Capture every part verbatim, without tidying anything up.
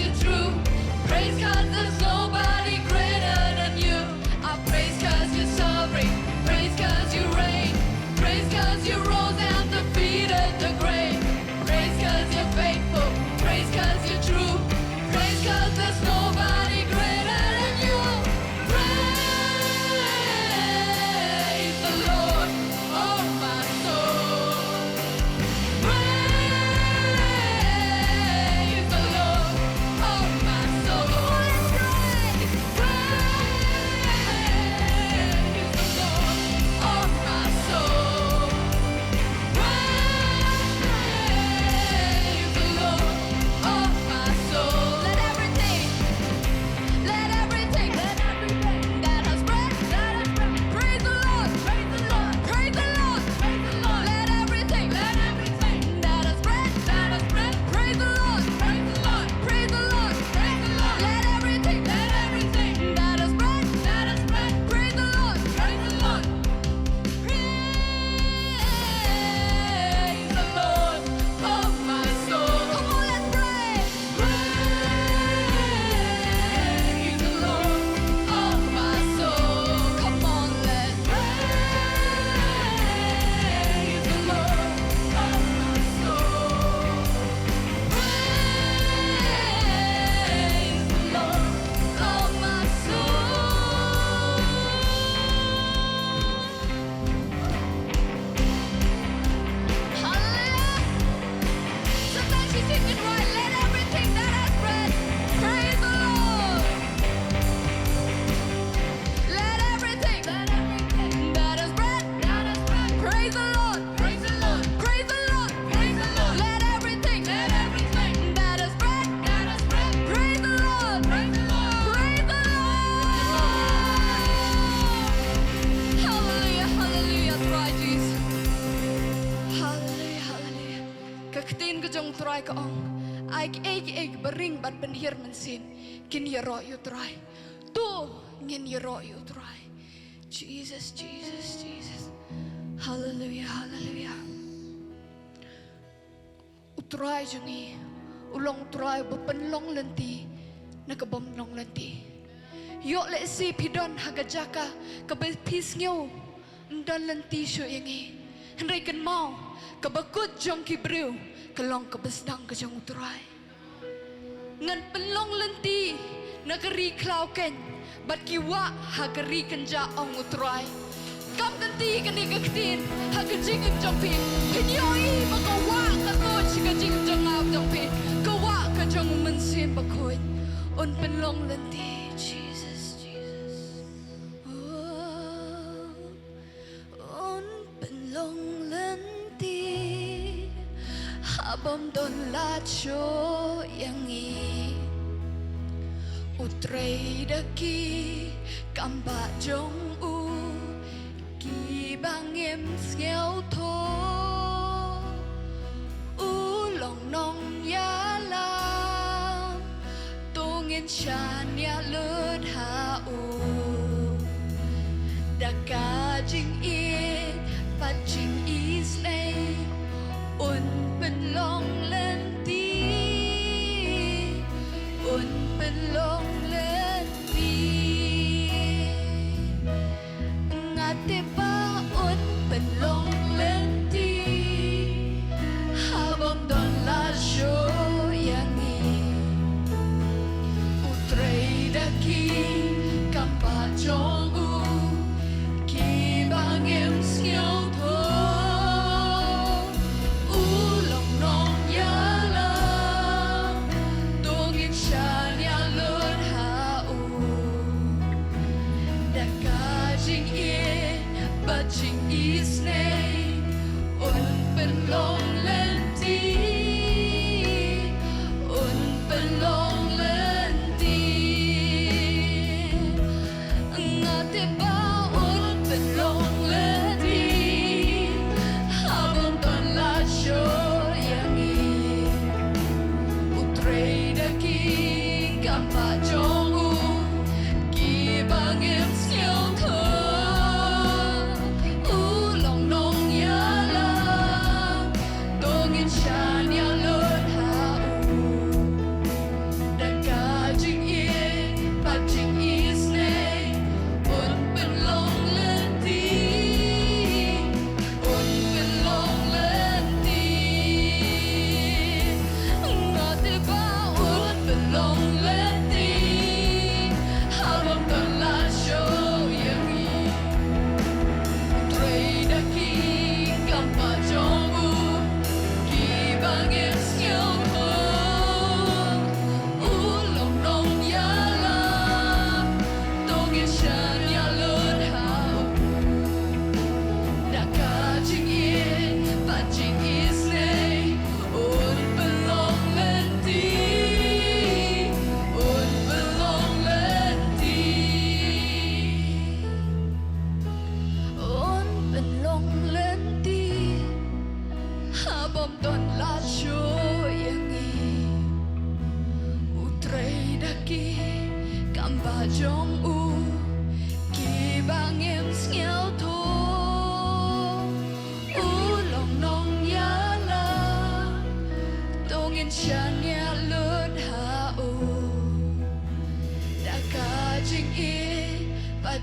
you're true. Praise 'cause there's nobody greater than you. I praise 'cause you're sovereign. Praise 'cause you reign. Praise 'cause you rose and defeated the grave. Praise 'cause you're faithful. Praise 'cause you're true. Praise 'cause there's nobody greater than you. Praise the Lord, oh my soul. Praise the Lord, oh my soul. Praise the Lord, oh my soul. Praise the Lord, oh my soul. Let everything, let everything, let everything that has breath, that has breath, praise the Lord, praise the Lord, praise the Lord, praise the Lord. Let everything, let everything that has breath, that has breath, praise the Lord, praise the Lord, praise the Lord, praise the Lord. Let everything, let everything that has breath, that has breath, praise the Lord, praise the Lord. Praise the Lord, oh my soul. Come on, let's praise. Praise the Lord, oh my soul. Come on, let's praise the Lord, oh my soul. Praise the Lord, oh my soul. Hallelujah. Sometimes you sing it right. Let everything that has breath praise the Lord. Let everything, let everything that has breath, that has breath, praise the Lord. Praise the Lord. Praise the Lord. Praise the Lord. Let everything, let everything that has breath, that has breath, praise the Lord. Praise the Lord. Praise the Lord. Hallelujah, hallelujah, praise Jesus. Hallelujah, hallelujah. Ka ktien ka jong U Trai ka ong, ai kiei kiei kiba ring bad pynhiar mynsiem kin ïaroh ïa U Trai. To ngin ïaroh ïa U Trai. Jesus, Jesus, Jesus. Hallelujah, hallelujah. U Trai jong ngi u long U Trai uba pynlong lynti na ka bym long lynti. Ïoh lehse phi don ha ka jaka kaba phi sngew ym don lynti shuh ïa ngi. Hynrei kynmaw, kaba kut jong ki briew ka long kaba sdang ka jong U Trai. Ngan pynlong lynti na ka ri khlaw keiñ, bad ki wah ha ka ri kynjah, ong U Trai. Kam kynti kane ka ktien ha ka jingim jong phi. Phin ïohi ba ka wah ka tuid sha ka jingim jong nga jong phi. Ka wah ka jong U Mynsiem Bakhuid. Un pynlong lynti, Jesus, Jesus. Oh. Un pynlong lynti ha bym don lad shuh ïa ngi. U trei da ki kam bah jong u kiba ngim sngewthuh. U long nongïalam, to ngin shaniah lut ha u. Da ka jingïeit bad jingisynei, un pynlong lynti, un pynlong lynti. Nga tip ba un pynlong lynti ha bym don lad shuh ïa ngi. U trei da ki kam bah jong u kiba ngim sngewthuh. U long nongïalam, to ngin shaniah lut ha u. Da ka jingïeit bad jingisynei, un pynlong lynti, un pynlong lynti. Nga tip ba un pynlong lynti ha bym don lad shuh ïa ngi. U trei da ki kam bah jong u kiba ngim sngewthuh. U long nongïalam, to ngin shaniah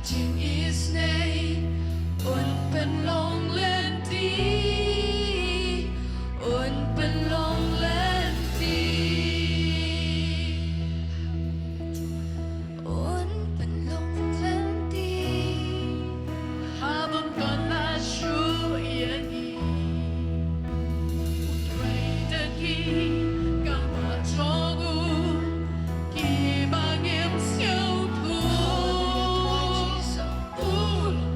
Jingïaseng, un pynlong lynti, un pynlong lynti, un pynlong lynti. Haba ngi la shu ïa ngi, u Trai da ki kam ba jong u, kiba ngim sngewthuh. U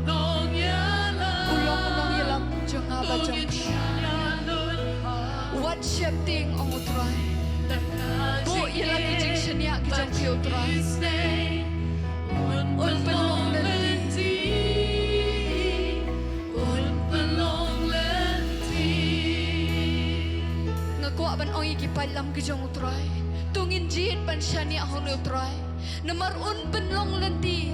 long ïalam, u long, u long ïalam jong nga bad jong phi. Wat sheptieng, ong u Trai. Buh ïa la ki jingshaniah ki jong phi, u Trai. Un pynlong lynti, un pynlong lynti. Nga kwah ban ong ïa ki paidlam ki jong u Trai, to ngin jied ban shaniah ha une u Trai. Namar un pynlong lynti.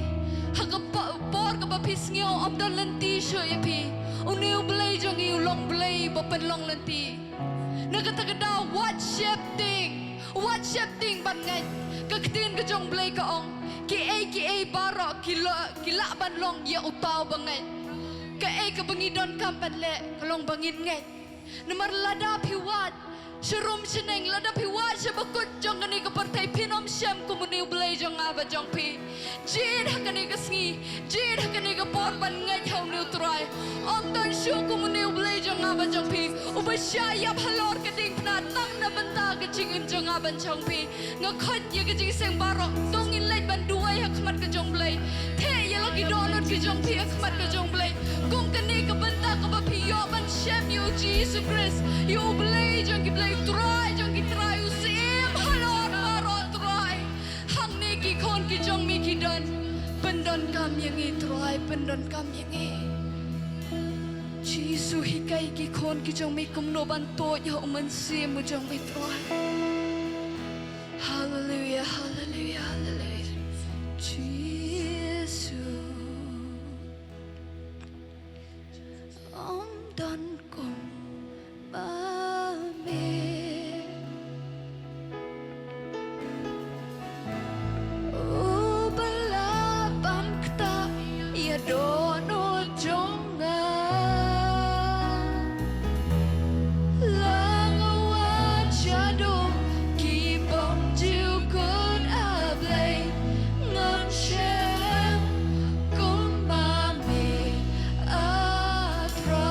Ha ka pa-, por kaba phi sngew ym don lynti shuh ïa phi, une u Blei jong ngi u long Blei ba pynlong lynti. Na kata ka daw, wat sheptieng, wat sheptieng ban ngeit. Ka ktien ka jong u Blei ka ong, kiei kiei baroh ki lo-, ki lah ban long ïa uta uba ngeit. Kaei kaba ngi donkam ban leh ka long ba ngin ngeit. Namar lada phi wad sha rum sha neng, lada phi wad sha bakut jong kane ka pyrthei, phin ym shem kum une u Blei jong nga bad jong phi. Jied ha kane ka sngi, jied ha kane ka por ban ngeit ha une u Trai. Ym don shuh kum une u Blei jong nga bad jong phi, uba shah ïap halor ka diengphna tang na bynta ka jingim jong nga bad jong phi. Nga khot ïa ka jingïaseng baroh, to ngin leit ban duwai ha khmat ka jong u Blei. Theh ïa la ki dohnud ki jong phi ha khmat ka jong u Blei. Kum kane ka bynta kaba phi ïoh ban shem ïa u Jisu Khrist, ïa u Blei jong ki blei, u Trai jong ki trai, u Syiem halor baroh, Trai. Hangne ki khun ki jong me ki don, pyndonkam ïa ngi, Trai, pyndonkam ïa ngi. Jisu, hikai ki khun ki jong me kumno ban tuid ïa u Mynsiem u jong me, Trai. Haleluia, haleluia, haleluia. Jisu, ym don kum ma me. Uba lah ban ktah ïa dohnud jong nga. La nga wad shaduh ki bymjukut, A Blei, ngam shem kum ma me, A Trai.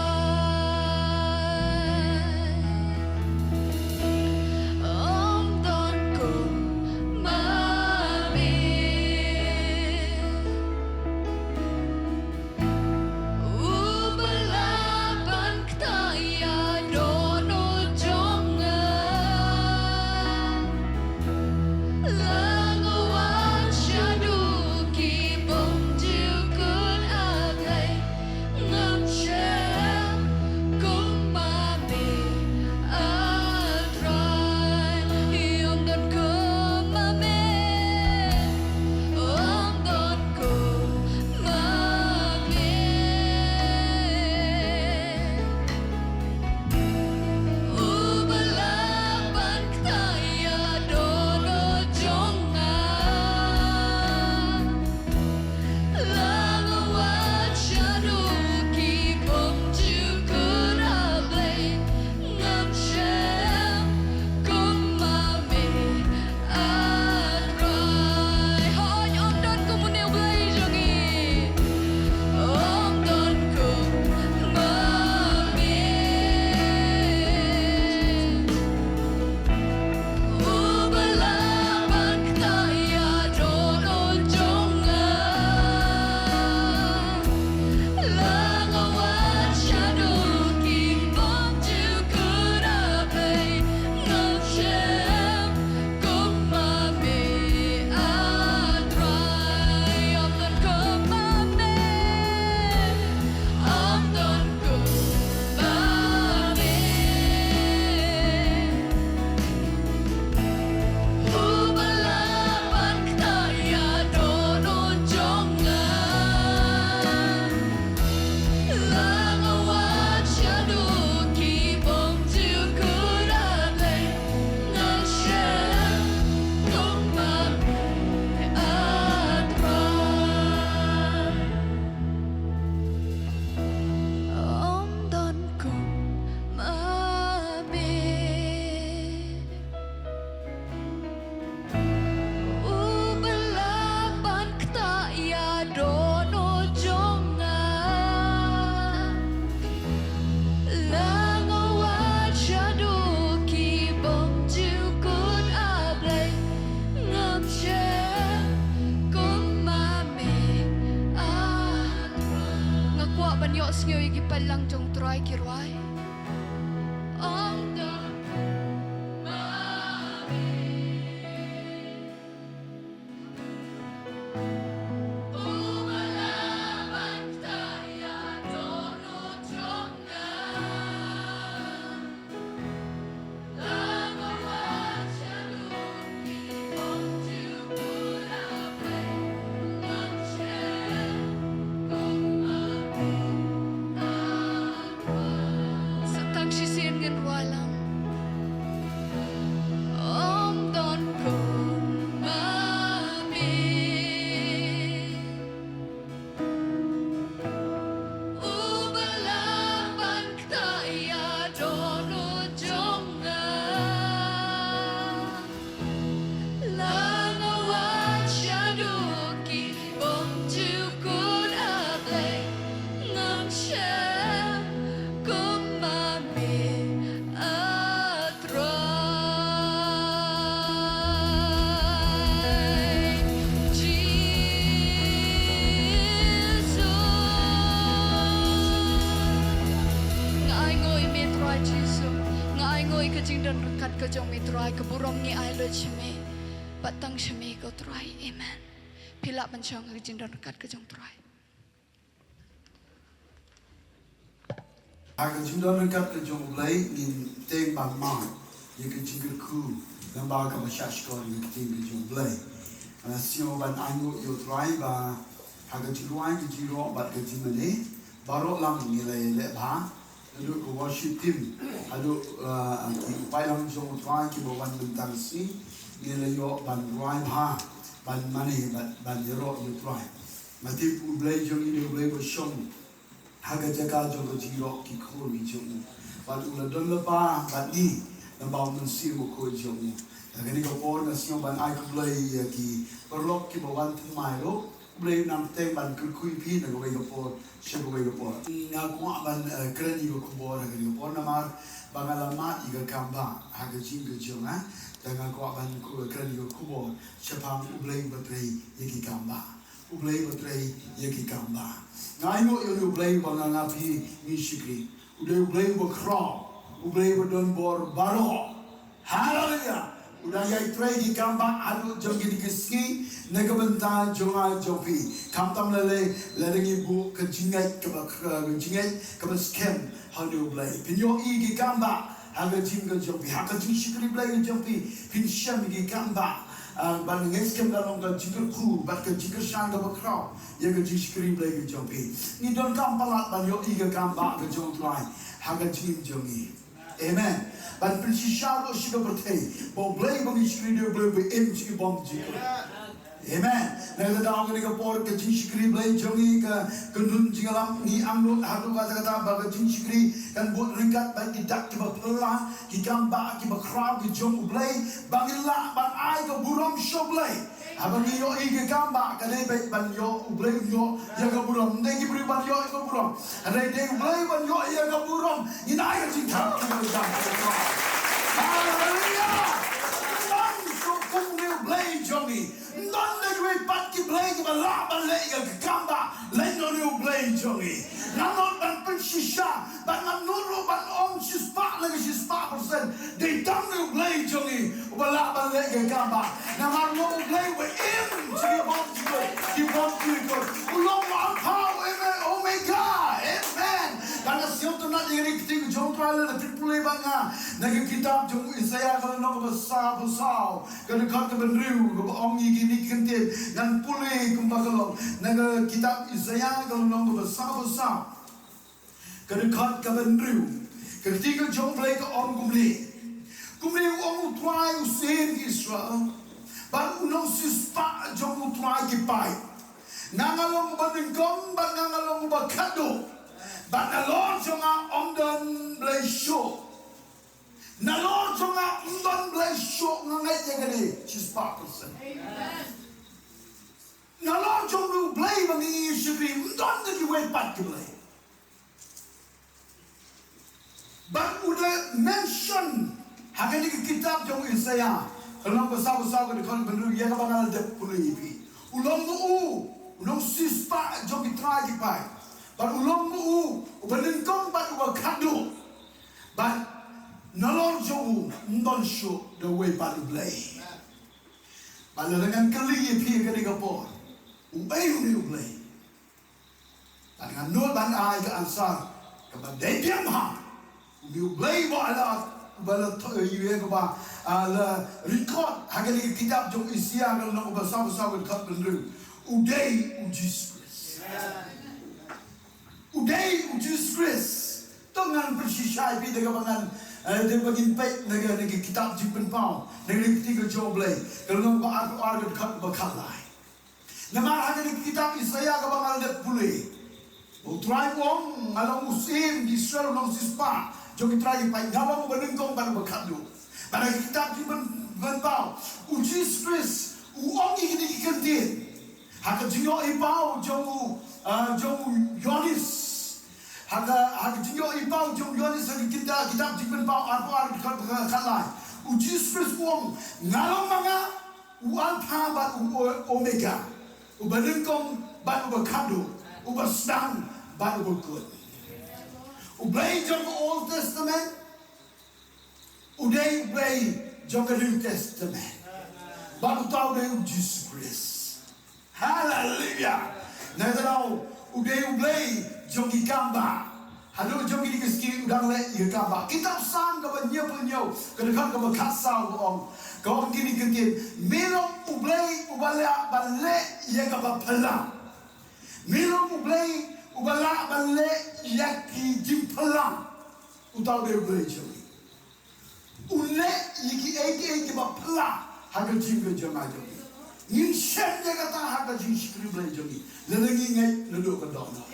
Ïoh ïa ki paidlang jong U Trai ki rwai. Ong don Sa tang shisien ngin wallam. Ong don kum ma me. Uba lah ban ktah ïa dohnud jong nga. La nga wan shaduh ki bymjukut, A Blei, ngan shem kum ma me, A Trai Jisu. Nga ainguh ïa me Trai Jisu. Nga ainguh ïa ka jingdon ryngkat ka jong me Trai, ka burom ngi ai lut sha me. Bad tang sha me ko Trai. Amen. Phi lah ban shong ha ka jingdon ryngkat ka jong Trai. Ha ka jingdon ryngkat ka jong U Blei ngin teng ban mad ïa ka jingkyrkhu lyngba kaba shah shkor ïa ka ktien ka jong U Blei. Nga sngew ban ainguh ïa U Trai ba ha ka jingrwai ka jingïaroh bad ka jingmane baroh lang ngi la ïaleh bha. Haduh ka worship team, haduh, uh, ki paidlang jong U Trai kiba wan mynta ka sngi, ngi la ïoh ban rwai bha, ban mane, ban, ban ïaroh ïa U Trai. Nga tip U Blei jong ngi u dei U Blei ba shong ha ka jaka jong ka jingïaroh ki khun ki jong u. Bad u la don lypa bad ngi lyngba U Mynsiem Bakhuid jong u. Ha kane ka por nga sngew ban ai khublei ïa ki paralok kiba wan thymmai ruh. U Blei un nang bteng ban kyrkhu ïa phi na kawei ka por sha kawei ka por. Nga kwah ban, eh, kren ïa ka khubor ha kane ka por namar ba nga la mad ïa ka kam ba ha ka jingkyrkhu jong nga. Te nga kwah ban ku-, kren ïa ka khubor shaphang U Blei uba trei ïa ki kam ba. U Blei uba trei ïa ki kam ba. Nga ainguh ïa U Blei uba nga, nga phi ngi shakri. U dei U Blei uba khraw, U Blei uba don bor baroh. Haleluya. U dang ïai trei ki kam ba haduh jong kine ki sngi na ka bynta jong nga jong phi. Khamtam lei lei lada ngi buh ka jingngeit kaba khraw, ka jingngeit kaba skhem ha U Blei. Phin ïohi ki kam ba ha ka jingkyrkhu jong phi, ha ka jingshakri Blei ka jong phi, phin shem ki kam ba, ah, ban ngeit skhem ka long ka jingkyrkhu bad ka jingkyrshan kaba khraw ïa ka jingshakri Blei ka jong phi. Ngi donkam palat ban ïohi ka kam ba ka jong U Trai ha ka jingim jong ngi. Amen. Ban pynshisha ruh sha ka pyrthei ba U Blei ba ngi shakri u dei U Blei ba im sha ki bymjukut. Amen. Na kata ka daw kane ka por ka jingshakri Blei jong ngi ka, ka kynhun jingïalam ngi angnud haduh katta katta ba ka jingshakri kan bud ryngkat bad ki dak kiba phylla, ki kam ba kiba khraw ki jong U Blei ba ngin lah ban ai ka burom sha U Blei. Haba ngi ïohi ki kam ba ka dei beit ban ïoh U Blei un ïoh ïa ka burom. Ym dei ki briew ban ïoh ïa ka burom. Hynrei dei U Blei ban ïoh ïa ka burom. Ngin ai ka jingthrang ka jong U Blei. Haleluya. Ngan sngewthuh ïa U Blei jong ngi. Ym don da kiwei pat ki blei kiba lah ban leh ïa ka kam ba lehnoh ïa U Blei jong ngi. Ngan nud ban pynshisha bad ngan nud ruh ban ong shispah na ka shispah persen. Dei tang U Blei jong ngi uba lah ban leh ïa ka kam ba. Namar u long U Blei uba im sha ki bymjukut, ki bymjukut. U long u Alpha, u Ome-, Omega. Amen. Bad nga sngew tynnat ïa kane ka ktien ka jong U Trai lada phin pule bad nga na ka kitab jong u Isaiah ka lynnong kaba saphew saw, ka dkhot kaba hynriew, kaba ong ïa kine ki kyntien. Ngan pule kumba ka long na ka kitab Isaiah ka lynnong kaba saphew saw, ka dkhot kaba hynriew. Ka ktien ka jong U Blei ka ong kumne: Kumne u ong U Trai u Syiem ki Israel, bad u nongsiewspah jong U Trai ki paid: Nga nga long uba nyngkong bad nga nga long uba khatduh, bad nalor jong nga ym don blei shuh. Nalor jong nga ym don blei shuh. Nga ngeit ïa kane shispah persen. Nalor jong U Blei ba ngi shakri ym don da kiwei pat ki blei. Bad u da mention ha kane ka kitab jong u Isaiah ka lynnong ba saphew saw ka dkhot ba hynriew ïa kaba nga la dep pule ïa phi. U long u, u nongsiewspah jong ki trai ki paid. Bad u long u, uba nyngkong bad uba khatduh. Bad nalor jong u, ym don shuh da uwei pat u Blei. Bad lada ngan kylli ïa phi ha kane ka por, uei une u Blei? Bad ngan nud ban ai ka answer kaba dei biang bha. Une u Blei ba la, ba la thoh ïa kaba, ah, la record ha kane ka kitab jong Isaïah ka lynnong ba saw, ba saw ka dkhot ba hynriew. U dei u Jisu Khrist. U dei u Jisu Khrist. To ngan pynshisha ïa phi da kaba ngan, eh, da kaba ngin peit na ka, na ka kitab Jingpynpaw, na ka, na ka ktien ka jong U Blei, ka lynnong ba arphew ar ka dkhot ba khatlai. Namar ha kane ka kitab Isaïah kaba nga la dep pule, U Trai u ong, nga long u syiem, Israel u long u sispah jong U Trai. Peit, nga long uba nyngkong bad uba khatduh. Bad ha ka kitab Jingpynpaw, u Jisu Khrist u ong ïa kine ki kyntien ha ka jingïohi paw jong u, ah, jong u Ïoannis. Ha ka, ha ka jingïohi paw jong u Ïoannis ha ka kitab, kitab Jingpynpaw arphew ar dkhot ba khatlai, u Jisu Khrist u ong, nga long ma nga u Alpha bad u O-, Omega, uba nyngkong bad uba khatduh, uba sdang bad uba kut. U Blei jong ka Old Testament, u dei u Blei jong ka New Testament. Bad uta u dei u Jisu Khrist. Haleluya. Nangta u dei u Blei jong ki kambah. Haduh jong kine ki sngi u dang leh ïa ka kambah. Kitab Salm kaba hynñiewphew hynñiew, ka dkhot kaba khatsaw ka ong, ka ong kine ki kyntien, me long u Blei uba lah ban leh ïa kaba phylla. Me long u Blei uba lah ban leh ïa ki jingphylla. Uta u dei u Blei jong ngi. U leh ïa kiei kiei kiba phylla ha ka jingim ka jong nga jong phi. Ngin shem ïa kata ha ka jingshakri Blei jong ngi, lada ngi ngeit naduh ka dohnud.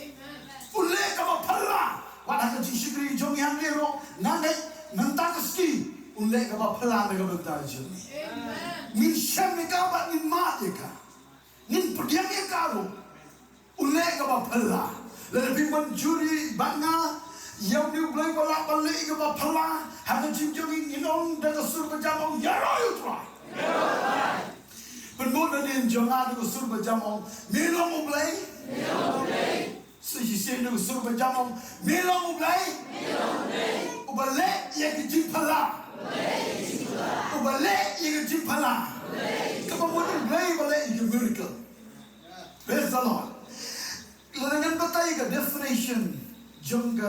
U leh kaba phylla wat ha ka jingshakri jong ngi hangne ruh, nga ngeit mynta ka sngi un leh kaba phylla na ka bynta jong ngi. Ngin shem ïa ka bad ngin mad ïa ka. Ngin pdiang ïa ka ruh. U leh kaba phylla. Lada phi mynjur ïa bad nga ïa une u Blei ba lah ban leh ïa kaba phylla ha ka jingim jong ngi, ngin ong da ka sur ba jam, ong, ïaroh ïa u Trai. Pynbud nadien jong nga da ka sur ba jam, ong, me long u Blei. Sa shisien da ka sur ba jam, ong, me long u Blei uba leh ïa ka jingphylla. Uba leh ïa ka jingphylla. Kaba mut u Blei uba leh ïa ka miracle. Praise the Lord. Lada ngan batai ka definition jong ka,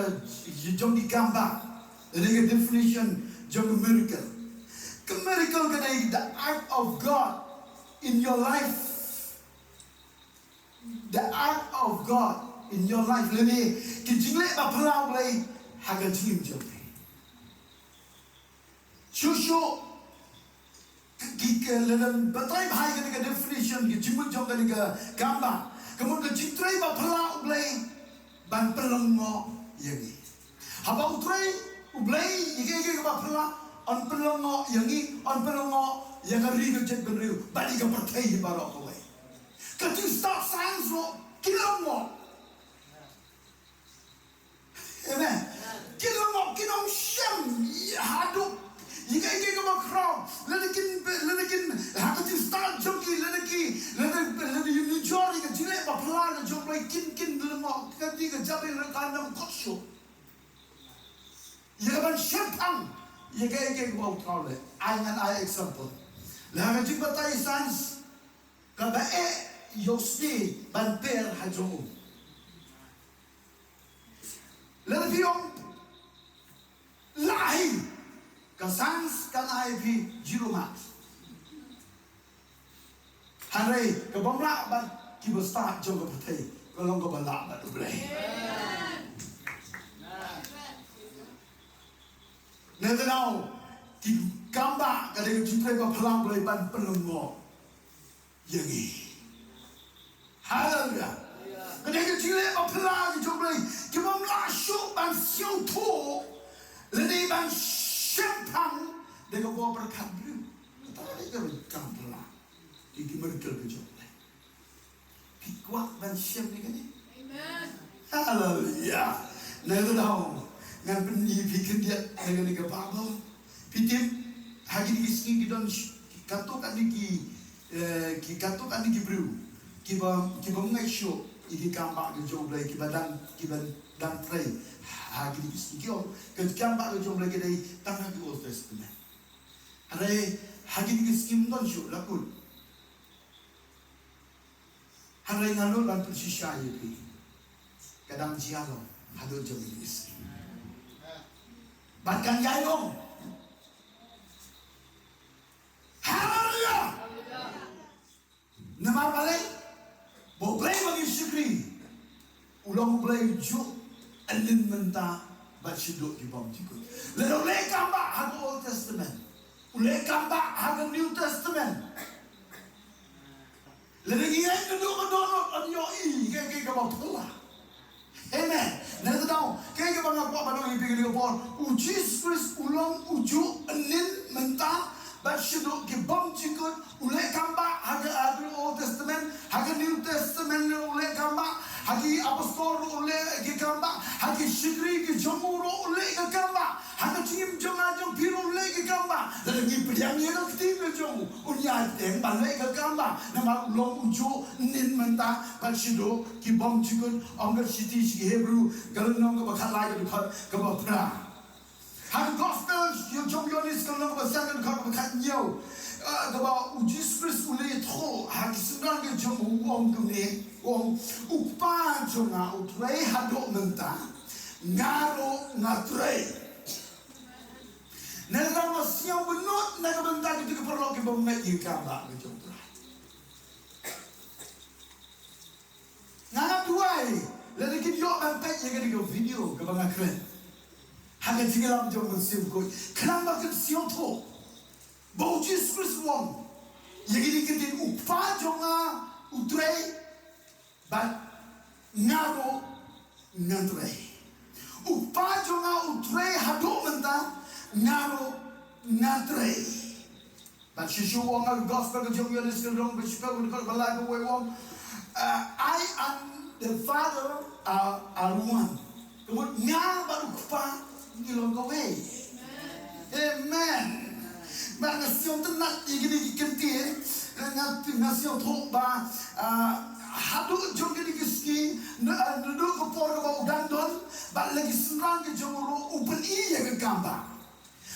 jong ki kambah, lada ka definition jong ka miracle. Ka miracle ka dei the act of God in your life. The act of God in your life. Lane ka jingleh ba phylla U Blei ha ka jingim jong phi. Shuh shuh ki, ki, lada batai bha ïa kane ka definition, ka jingmut jong kane ka kambah, ka mut ka jingtrei ba phylla U Blei ban pynlyngngoh ïa ngi. Haba u trei U Blei ïa ka, ïa ka ba phylla, yn pynlyngngoh ïa ngi, yn pynlyngngoh ïa ka ri ka jaitbynriew bad ïa ka pyrthei baroh kawei. Ka jingstad science ruh ki lyngngoh. Amen. Ki lyngngoh, ki ong shem haduh ïa ka, ïa ka ba khraw. Lada kin, lada kin ha ka jingstad jong ki, lada ki, lada, lada ïa nujor ïa ka jingleh ba phylla ka jong U Blei, kin, kin lyngngoh. Ka dei ka jabieng ruh kan ym kut shuh ïa ka ban shemphang ïa ka, ïa ka ba u Trai u leh. Ai ngan ai example. Lada ka jingbatai science kaba eh ïa u snieh ban per ha jong u. Lada phi ong lah hi, ka science kan ai phi zero marks. Hynrei ka bym lah bad kiba stad jong ka pyrthei, ka long kaba lah bad U Blei. Nangta ki kambah ka dei ka jingtrei ba phylla U Blei ban pynlyngngoh ïa ngi. Haleluya. Ka dei ka jingleh ba phylla ka jong U Blei, ki bym lah shuh ban sngewthuh lane ban shemphang da ka bor pyrkhat briew. Kata ka dei ka kam phylla. Ki, ki miracle ka jong U Blei. Phi kwah ban shem ïa kane? Amen. Haleluya. Nangta ngan pyni phi khyndiat ïa kane ka Baibl. Phi tip, ha kine ki sngi ki don sh-, ki katto katne ki, eh, ki katto katne ki briew kiba, kiba ngeit shuh Ïa ki kambah ki jong U Blei kiba dang, kiba dang trei ha kine ki sngi, ki ong ka kambah ki jong U Blei ki dei tang ha ki Old Testament. Hynrei ha kine ki sngi ym don shuh, la kut. Hynrei nga nud ban pynshisha ïa phi, ka dang jia long haduh jong kine ki sngi. Bad kan ïai long. Haleluia. Namar balei? Ba U Blei ba ngi shakri u long U Blei ujuh, ynnin mynta bad shaduh ki bymjukut. Lada u leh kambah ha ka Old Testament, u leh kambah ha ka New Testament, lada ngi ïeng naduh ka dohnud, yn ïohi kaei kaei kaba phylla. Amen. Nangta dang, kaei kaba nga kwah ban ong ïa phi kane ka por, U Jisu Khrist u long ujuh, ynnin, mynta bad shaduh ki bymjukut. U leh kambah ha ka, ha ka Old Testament, ha ka New Testament u leh kambah, ha ki apostol u leh ki kambah, ha ki shakri ki jong u ruh u leh ki kambah, ha ka jingim jong nga jong phi ruh u leh ki kambah. Lada ngi pdiang ïa ka ktien ka jong u, un ïai pdiang ban leh ki kambah. Namar u long ujuh, ynnin, mynta bad shaduh ki bymjukut. Ong ka shithi sha ki Hebru, ka lynnong kaba khatlai, ka dkhot kaba phra. Ha ka gospel jong u Ïoannis, ka lynnong kaba san, ka dkhot kaba khathynñiew, ah, kaba U Jisu Khrist u la ïathuh ha ki synran ki jong u, u ong kumne, u ong, U Kpa jong nga u trei haduh mynta, nga ruh nga trei. Nangta nga sngew bynnud na ka bynta kito ki paralok kiba ngeit ïa ka kambah ka jong U Trai. Nga ngam duwai lada kin ïoh ban peit ïa kane ka video kaba nga kren ha ka jingïalam jong U Mynsiem Bakhuid, khnang ba kin sngewthuh ba U Jisu Khrist u ong ïa kine ki ktien, U Kpa jong nga u trei bad nga ruh ngan trei. U Kpa jong nga u trei haduh mynta, nga ruh ngan trei. Bad shisha u ong ha ka gospel ka jong u Ïoannis, ka lynnong ba shiphew, ka dkhot ba lai, ba wei, u ong, uh, I and the Father are, are one. Ka mut nga bad U Kpa ngi long kawei. Amen. Bad nga sngewtynnat ïa kine ki ktien, nga, nga sngewthuh ba, ah, haduh jong kine ki sngi, na, ah, naduh ka por kaba u dang don bad la ki synran ki jong u ruh, u pyni ïa ka kambah.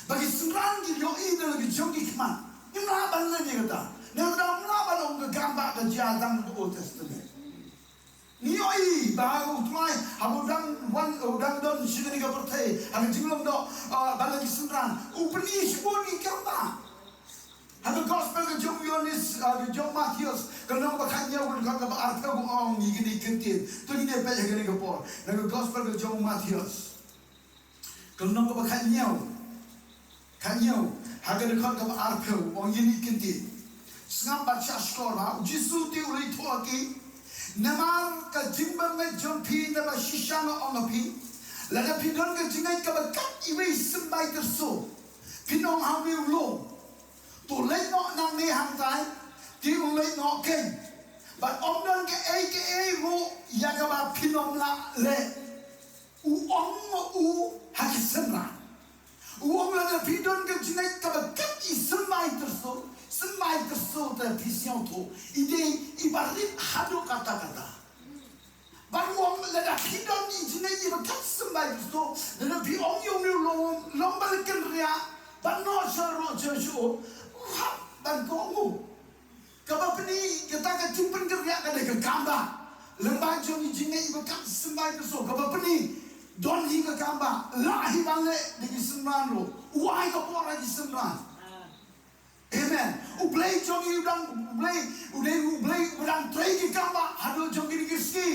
Ba ki synran ki ïohi da la ki jong ki khmat. Ngim lah ban len ïa kata. Nangta ngim lah ban ong ka kambah ka jia tang ha ka Old Testament. Ngi ïohi ba U Trai haba u dang wan, u dang don sha kane ka pyrthei, ha ka jinglong doh, ah, bad la ki synran, u pyni shibun ki kambah. Ha ka gospel ka jong u Ïoannis, ah, ka jong u Mathaios, ka lynnong ba khathynñiew, ka dkhot kaba arphew, ka ong ïa kine ki ktien. To ngin ïa peit ha kane ka por na ka gospel ka jong u Mathaios, ka lynnong kaba khathynñiew, khathynñiew, ha ka dkhot kaba arphew, ong ïa kine ki ktien. Sngap bad shah shkor bha. U Jisu te u la ïathuh ha ki, namar ka jingbymngeit jong phi. Naba shisha nga ong ha phi, lada phi don ka jingngeit kaba kat iwei i symbai tyrso, phin ong ha une u lum, to leit noh nangne hangtai, te un leit noh keiñ. Bad ym don kaei kaei ruh ïa kaba phin ym lah leh. U ong ma u ha ki synran. U ong lada phi don ka jingngeit kaba kat i symbai tyrso, symbai tyrso te phi sngewthuh, i dei iba rit haduh katta katta. Bad u ong lada phi don i jingngeit iba kat symbai tyrso, lada phi ong ïa une u lum, lum ba la kynriah bad noh sha ro sha shu, u hap ban kohnguh. Kaba pyni kata ka jingpynkynriah ka dei ka kambah. Lyngba jong i jingngeit iba kat symbai tyrso, kaba pyni don hi ka kambah, lah hi ban leh da ki synran ruh. U ai ka bor ha ki synran. Amen. U Blei jong ngi u dang, U Blei, u dei U Blei uba dang trei ki kambah haduh jong kine ki sngi.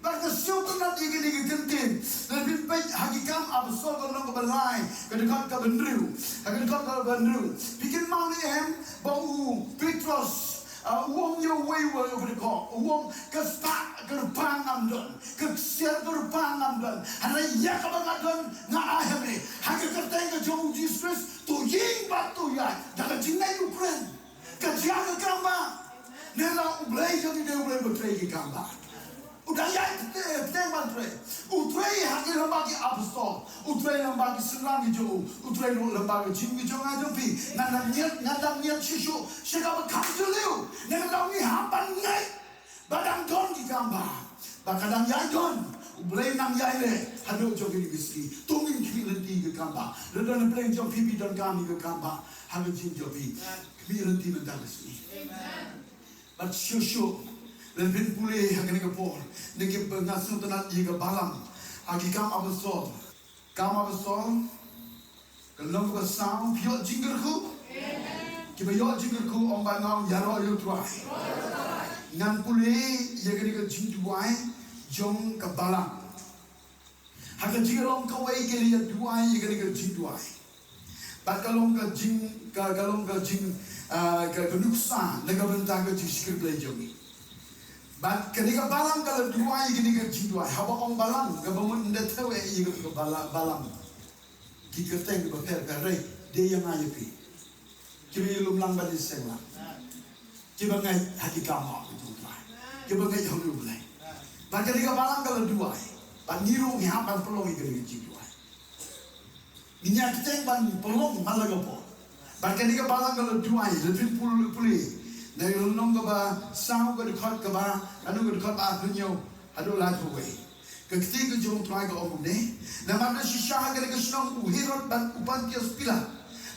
Bad nga sngewtynnat ïa kine ki ktien. Lada phin peit ha Ki Kam Apostol ka lynnong kaba lai, ka dkhot kaba hynriew. Ha ka dkhot kaba hynriew, phi kynmaw ne em ba u Petros, ah, u ong ïa uwei uwei u briew, u ong, ka spah kyrpang ngam don, ka ksiar kyrpang ngam don, hynrei ïa kaba nga don nga ai ha me. Ha ka kyrteng ka jong U Jisu Khrist, to ïeng bad to ïaid. Da ka jingngeit u kren, ka jia ka kambah. Nangta U Blei jong ngi u dei U Blei uba trei ki kambah. U dang ïaid pyrthei, pyrthei ban trei. U trei ha ki lyngba ki apostol, u trei lyngba ki synran ki jong u, u trei ruh lyngba ki jingim ki jong nga jong phi. Ngan dang ñiad, ngan dang ñiad shuh shuh sha kaba kham jylliew. Nangta ngi hap ban ngeit ba dang don ki kambah. Ba ka dang ïai don, U Blei nang ïai leh haduh jong kine ki sngi. To ngin khmih lynti ïa ka kam bah. Lada don na pdeng jong phi phi donkam ïa ka kam bah ha ka jingim jong phi, khmih lynti mynta ka sngi. Bad shuh shuh, lada phin pule ha kane ka por, na ki ba nga sngewtynnat ïa ka Balang, ha Ki Kam Apostol. Kam Apostol, ka lynnong kaba saw, phi ïoh jingkyrkhu? Kiba ïoh jingkyrkhu, ong bad nga, ïaroh ïa U Trai. Ngan pule ïa kane ka jingduwai jong ka Balang. Ha ka jinglong kawei ka la ïa duwai ïa kane ka jingduwai. Bad ka long ka jing, ka, ka long ka jing, ah, ka, ka nuksa na ka bynta ka jingshakri Blei jong ngi. Bad kane ka Balang ka la duwai ïa kane ka jingduwai. Haba ong Balang, kaba mut ynda thaw eh ïa ka Bala-, Balang. Ki kyrteng kiba pher pher, hynrei dei ïa nga ïa phi. Kiba ïalum lang bad ïaseng lang. Kiba ngeit ha ki kam bah ka jong U Trai. Kiba ngeit ha U Blei. Bad kane ka Balang ka la duwai. Bad ngi ruh ngi hap ban pynlong ïa kane ka jingduwai. Ngi ïa kyrteng ban pynlong man la ka por. Bad kane ka Balang ka la duwai, lada phin pul-, pule. Na ka lynnong kaba saw, ka dkhot kaba, ka dkhot ba arphew hynñiew haduh laiphew wei. Ka ktien ka jong U Trai ka ong kumne. Namar da shisha ha kane ka shnong u Herod bad u Pontius Pilat,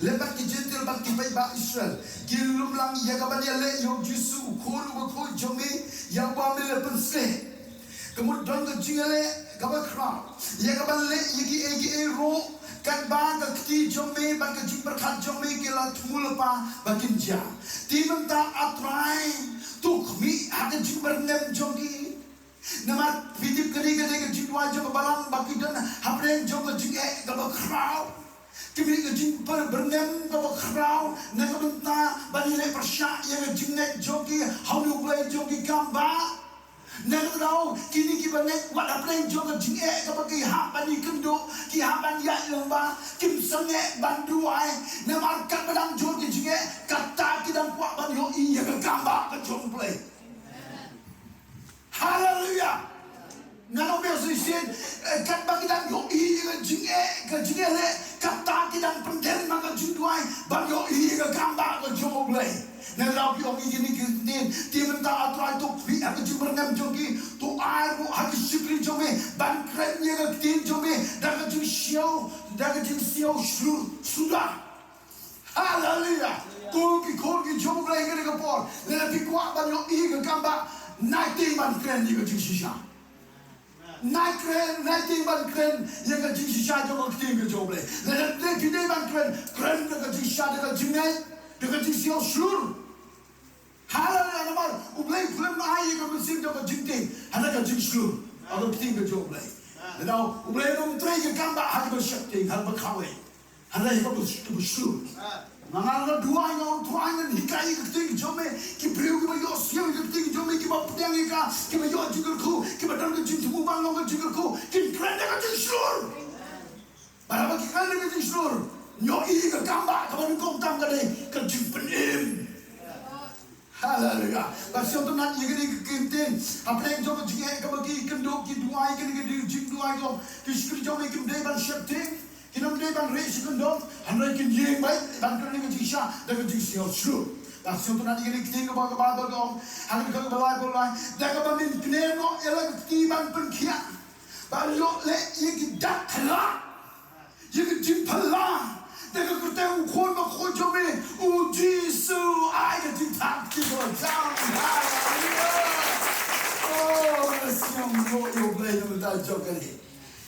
lem bad ki Jentil bad ki paidbah Israel, ki lum lang ïa ka ban ïaleh ïa U Jisu, U Khun uba khuid jong me, ïa uba me la pynsngewlem. Ka mut don ka jingïaleh kaba khraw ïa ka ban leh ïa kiei kiei ruh katba ka kti jong me bad ka jingpyrkhat jong me ki la thmu lypa ba kin jia. Te mynta, A Trai, to khmih ha ka jingbyrngem jong ki. Namar phi tip, kane ka dei ka jingduwai jong ka Balang ba ki don hapdeng jong ka jingeh kaba khraw. Ki mih ka jingpyr-, byrngem kaba khraw na ka bynta ban ïaleh pyrshah ïa ka jingngeit jong ki ha U Blei jong ki kam bah. Na kata daw kine kiba ngeit wat hapdeng jong ka jingeh kaba ki hap ban ïakynduh, ki hap ban ïaid lyngba, kim sangeh ban duwai. Namar katba dang jur ki jingeh, kata ki dang kwah ban ïohi ïa ka kam bah ka jong U Blei. Haleluya. Ngan ong biang shisien, eh, katba ki dang ïohi ïa ka jingeh, ka jingeh leh, kata ki dang pyndem ha ka jingduwai ban ïohi ïa ka kam bah ka jong U Blei. Ngan ong biang ïa kine ki ktien, te mynta, A Trai, to khmih ha ka jingbyrngem jong ki, to ai ruh ha ki shakri jong me ban kren ïa ka ktien jong me da ka jingsngew, da ka jingsngew shlur suda. Haleluya. Ko ki khun ki jong U Blei, kane ka por, lada phi kwah ban ïohi ïa ka kam bah, nai tieng ban kren ïa ka jingshisha. Nai kren, nai tieng ban kren ïa ka jingshisha jong ka ktien ka jong U Blei. Lada phi dei ban kren, kren da ka jingshisha, da ka jingngeit, da ka jingsngew shlur. Haleluya. Namar U Blei u khlem ai ïa ka mynsiem jong ka jingtieng, hynrei ka jingshlur ha ka ktien ka jong U Blei. Nangta U Blei um trei ïa ka kam bah ha kaba sheptieng, ha kaba kawei. Hynrei ha kaba, kaba shlur. Ma nga la duwai, nga ong, Trai, ngan hikai ïa ka ktien ka jong me. Ki briew kiba ïohsngew ïa ka ktien ka jong me, kiba pdiang ïa ka, kiba ïoh jingkyrkhu, kiba don ka jingthmu ban long ka jingkyrkhu, kin kren da ka jingshlur. Bad haba ki kren da ka jingshlur, ngi ïohi ïa ka kam bah kaba nyngkong tam ka dei ka jingpynim. Haleluya. Ba sngewtynnat ïa kane ka ktien. Hapdeng jong ka jingeh kaba ki kynduh, ki duwai, kane ka dei jingduwai jong ki shakri jong me, kim dei ban sheptieng, kim dei ban rieh sha kyndong, hynrei kin ïeng beit ban kren ïa ka jingshisha da ka jingsngew shlur. Ba sngewtynnat ïa kane ka ktien kaba, kaba, kaba ka ong ha ka dkhot kaba lai, kaba lai, da kaba men kner noh ïa la ka kti ban pynkhiah, ban ïoh leh ïa ki dak khlad. Ïa ka jingphylla da ka kyrteng U Khun bakhuid jong me, U Jisu, ai ka jingthap kti kaba jam. Haleluya. Oh, nga sngewbha ïa U Blei na ka bynta jong kane.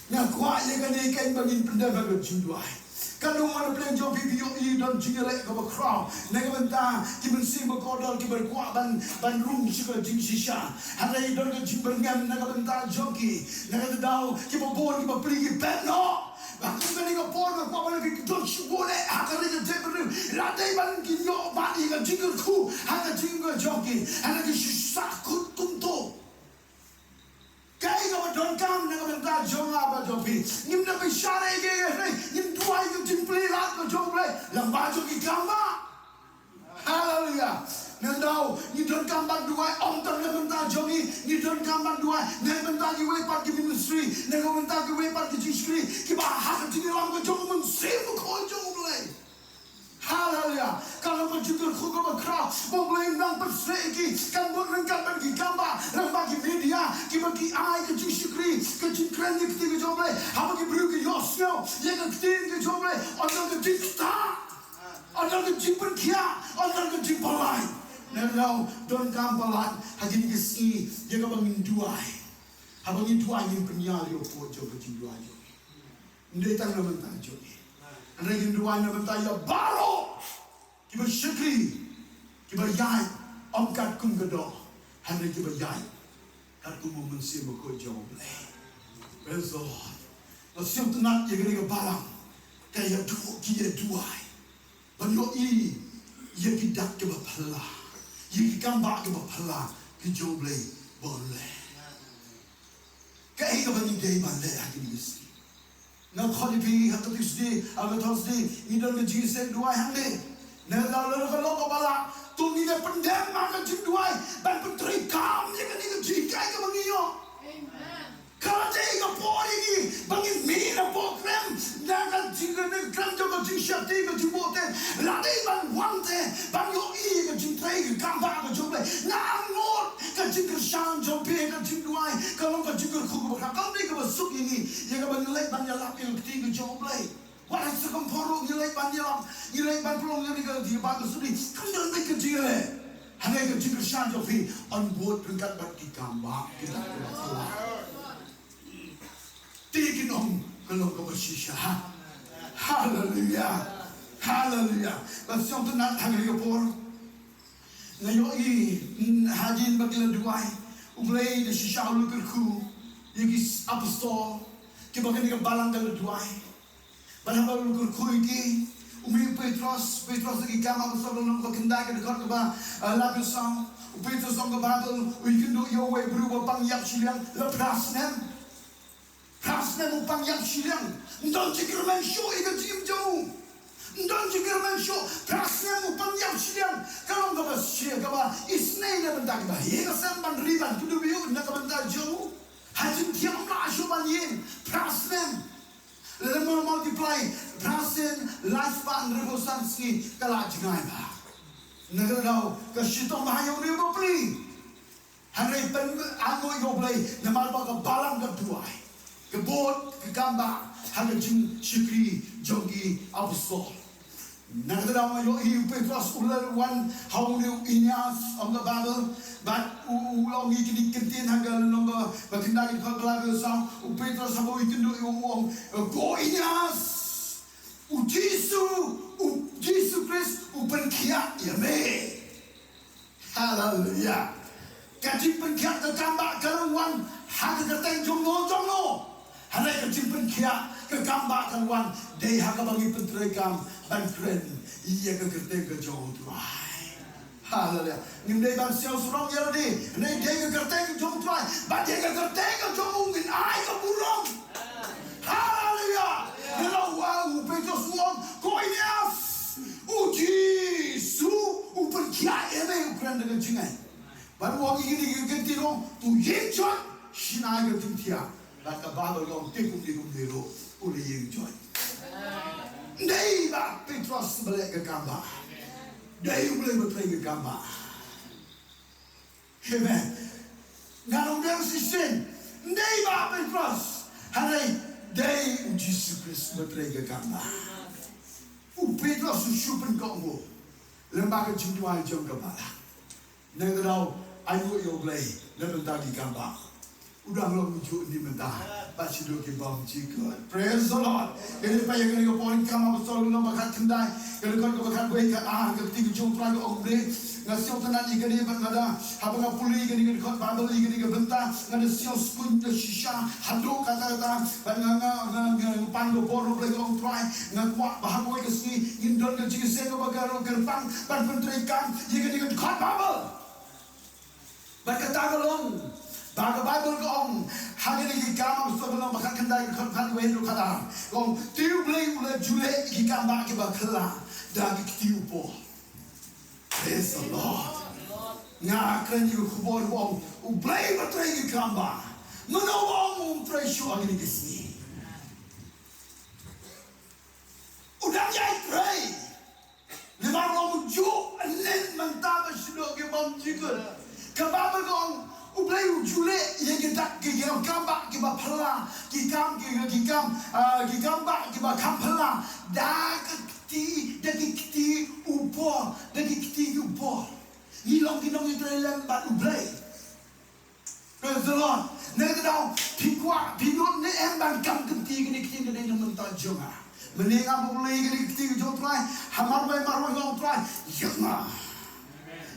Nga kwah ïa kane ka ba ngin pyndem ha ka jingduwai. Katno ngan pynlong jong phi, phi ïohi don jingïaleh kaba khraw na ka bynta ki mynsiem bakordor kiba kwah ban, ban rung sha ka jingshisha. Hynrei don ka jingbyrngem na ka bynta jong ki. Na kata daw kiba bun, kiba pli, ki pep noh. Ba kum kane ka por nga kwah ban ong ïa phi, ki don shibun eh ha ka ri ka jaitbynriew, la dei ban kin ïoh ban ïa ka jingkyrkhu ha ka jingim ka jong ki, ha ka jingshisha kut kumto. Kaei kaba donkam na ka bynta jong nga bad jong phi? Ngim da bishar ïa kiei kiei, ngin duwai ïa ka jingplie lad ka jong U Blei lyngba jong ki kam bah. Haleluya. Nangta ngi donkam ban duwai ym tang na ka bynta jong ngi, ngi donkam ban duwai na ka bynta kiwei pat ki ministry, na ka bynta kiwei pat ki jingshakri kiba ha ka jingïalam ka jong U Mynsiem Bakhuid jong U Blei. Haleluya. Ka long ka jingkyrkhu kaba khraw ba U Blei u nang pynsngew ïa ki, kan bud ryngkat bad ki kam bah, lyngba ki media, kiba Ki ai ka jingshakri, ka jingkren ïa ka ktien ka jong U Blei. Haba ki briew ki ïohsngew ïa ka ktien ka jong U Blei, ym don ka jingktah, ym don ka jingpynkhiah, ym don ka jingpyllait. Nangta donkam palat ha kine ki sngi ïa kaba ngin duwai. Haba ngin duwai ngin pynïar ïa u pud jong ka jingduwai jong ngi. Ym dei tang na bynta jong ngi. Hynrei ngin duwai na bynta ïa baroh kiba shakri, kiba ïaid ym katkum ka doh, hynrei kiba ïaid katkum u Mynsiem Bakhuid jong U Blei. Praise the Lord. Nga sngewtynnat ïa kane ka balang ka ïa duh, ki ïa duwai ban ïohi ïa ki dak kiba phylla, ïa ki kambah kiba phylla ki jong U Blei ba un leh. Kaei kaba ngi dei ban leh ha kine ki sngi? Nga khot ïa phi ha ka Tuesday, ha ka Thursday, ngi don ka jingïaseng duwai hangne. Nangta lada ka long kaba lah, to ngin ïa pyndem ha ka jingduwai ban pyntreikam ïa kane ka jinghikai kaba ngi ïoh. Amen. Ka la dei ka por ïa ngi ba ngin mih na poh krem, na ka jingkren, krem jong ka jingshakri, ka jingbuh te. La dei ban wan te ban ïohi ïa ka jingtrei ka kambah ka jong U Blei. Nga angnud ka jingkyrshan jong phi, ka jingduwai ka long ka jingkyrkhu kaba khraw, ka long kaba suk ïa ngi ïa kaba ngi leit ban ïalap ïa ka ktien ka jong U Blei. Wat ha sha ka por ruh ngi leit ban ïalap, ngi leit ban pynlong ïa ka jingkyrkhu ka suk ïa ngi. Kam don beit ka jingïaleh. Hangne ka jingkyrshan jong phi yn bud ryngkat bad ki kambah, ki kambah. Te kin ong ka long kaba shisha. Haleluya. Haleluya. Ba sngewtynnat ha kane ka por. Nga ïohi, mm, hadien ba ki la duwai, U Blei da shisha u la kyrkhu ïa ki apostol kiba kane ka balang ka la duwai. Bad haba u la kyrkhu ïa ki, u mih u Petros, Petros da ki kam ha ka sawdong lynnong ba khyndai ka dkhot kaba, eh, laiphew saw. U Petros ong ha ka Baibl, u ïakynduh ïa uwei u briew uba pang ïap shiliang la phra snem. Phra snem u pang ïap shiliang. Ym don jingkyrmen shuh ïa ka jingim jong u. Ym don jingkyrmen shuh. Phra snem u pang ïap shiliang. Ka long kaba shisha, kaba isynei na bynta kiba ïeng ha sem ban ri ban kynduh ïa u na ka bynta jong u. Ha jingthiah ym lah shuh ban ïeng. Phra snem. Lada mul multiply, phra snem, lai spah hynriewphew san sngi, ka la jngai bha. Na ka daw ka shitom bha ïa une u bapli. Hynrei pynangnud ïa U Blei namar ba ka balang ka duwai, ka bud ka kambah ha ka jingshakri jong ki apostol. Na kata ka daw nga ïohi u Petros u la wan ha une u Aeneas, ong ka Baibl, bad u, u la ong ïa kine ki kyntien ha ka lynnong ba, ba khyndai ka dkhot ba laiphew saw, u Petros haba u ïakynduh ïa u u ong, "Ko Aeneas, u Jisu, u Jisu Khrist u pynkhiah ïa me." Haleluya. Ka jingpynkhiah ka kambah ka la wan ha ka kyrteng jong no jong no. Hynrei ka jingpynkhiah ka kambah ka la wan dei ha kaba ngi pyntreikam ban kren ïa ka kyrteng ka jong U Trai. Haleluya. Ngim dei ban siew sarong ïa lade. Hynrei dei ka kyrteng ka jong U Trai. Bad dei ka kyrteng ka jong u ngin ai ka burom. Haleluya. Ngi la wan u Petros u ong, "Ko Aeneas, u Jisu u pynkhiah ïa me," u kren da ka jingai. Bad u ong ïa kine ki kyntien, u ong, "To ïengjoit, shna ïa ka jingthiah." Bad ka Baibl ka ong te kumne kumne ruh u la ïengjoit. Ym dei ba Petros ba leh ka kambah. Dei U Blei ba trei ka kambah. Amen. Ngan ong biang shisien, ym dei ba Petros, hynrei dei U Jisu Khrist ba trei ka kambah. U Petros u shu pynkohnguh lyngba ka jingduwai jong ka balang. Na kata ka daw, ainguh ïa U Blei na bynta ki kambah. U dang long ujuh mynta bad shaduh ki bym jukut. Praise the Lord. Kane pat ïa kane ka por, Kam Apostol lynnong ba khatkhyndai, ka dkhot kaba khatwei, khatar, ka ktien ka jong U Trai ka ong, Blei, nga sngewtynnat ïa kane bad nga da, haba nga pule ïa kane ka dkhot Baibl, ïa kane ka bynta, nga da sngewskuñ da shisha haduh katta katta. Bad nga, nga, nga, nga pan ka bor U Blei, ka ong, Trai, nga kwah ba ha kawei ka sngi ngin don ka jingïaseng kaba kyrpang ban pyntreikam ïa kane ka dkhot Baibl. Bad kata ka long ba ka Baibl ka ong ha kane ka Kam Apostol lynnong ba khatkhyndai, ka dkhot khatwei haduh khatar, ka ong, "Te U Blei u la ju leh ïa ki kambah kiba khlaiñ da ki kti u Paul." Praise the Lord. Nga kren ïa ka khubor ba ong U Blei ba trei ki kambah. Mano ba ong um trei shuh ha kine ki sngi? U dang ïai trei. Namar u long ujuh mynta bad shaduh ki bym jukut. Ka Baibl ka ong U Blei Ai u ju leh ïa ki dak ki kam, kam ba ki ba phylla, ki kam ki, ki kam, ah, ki kam ba ki ba kam phylla. Da ka kti, da ki kti u Paul, da ki kti u Paul. Ngi long ki nongïatreilang bad U Blei. Praise the Lord. Nangta daw phi kwah phi nud ne em ban kam kti kine ki kti kine na mynta jong nga. Mynne nga ba U Blei kine ki kti jong U Trai, ha marwei marwei jong U Trai. Ïa nga.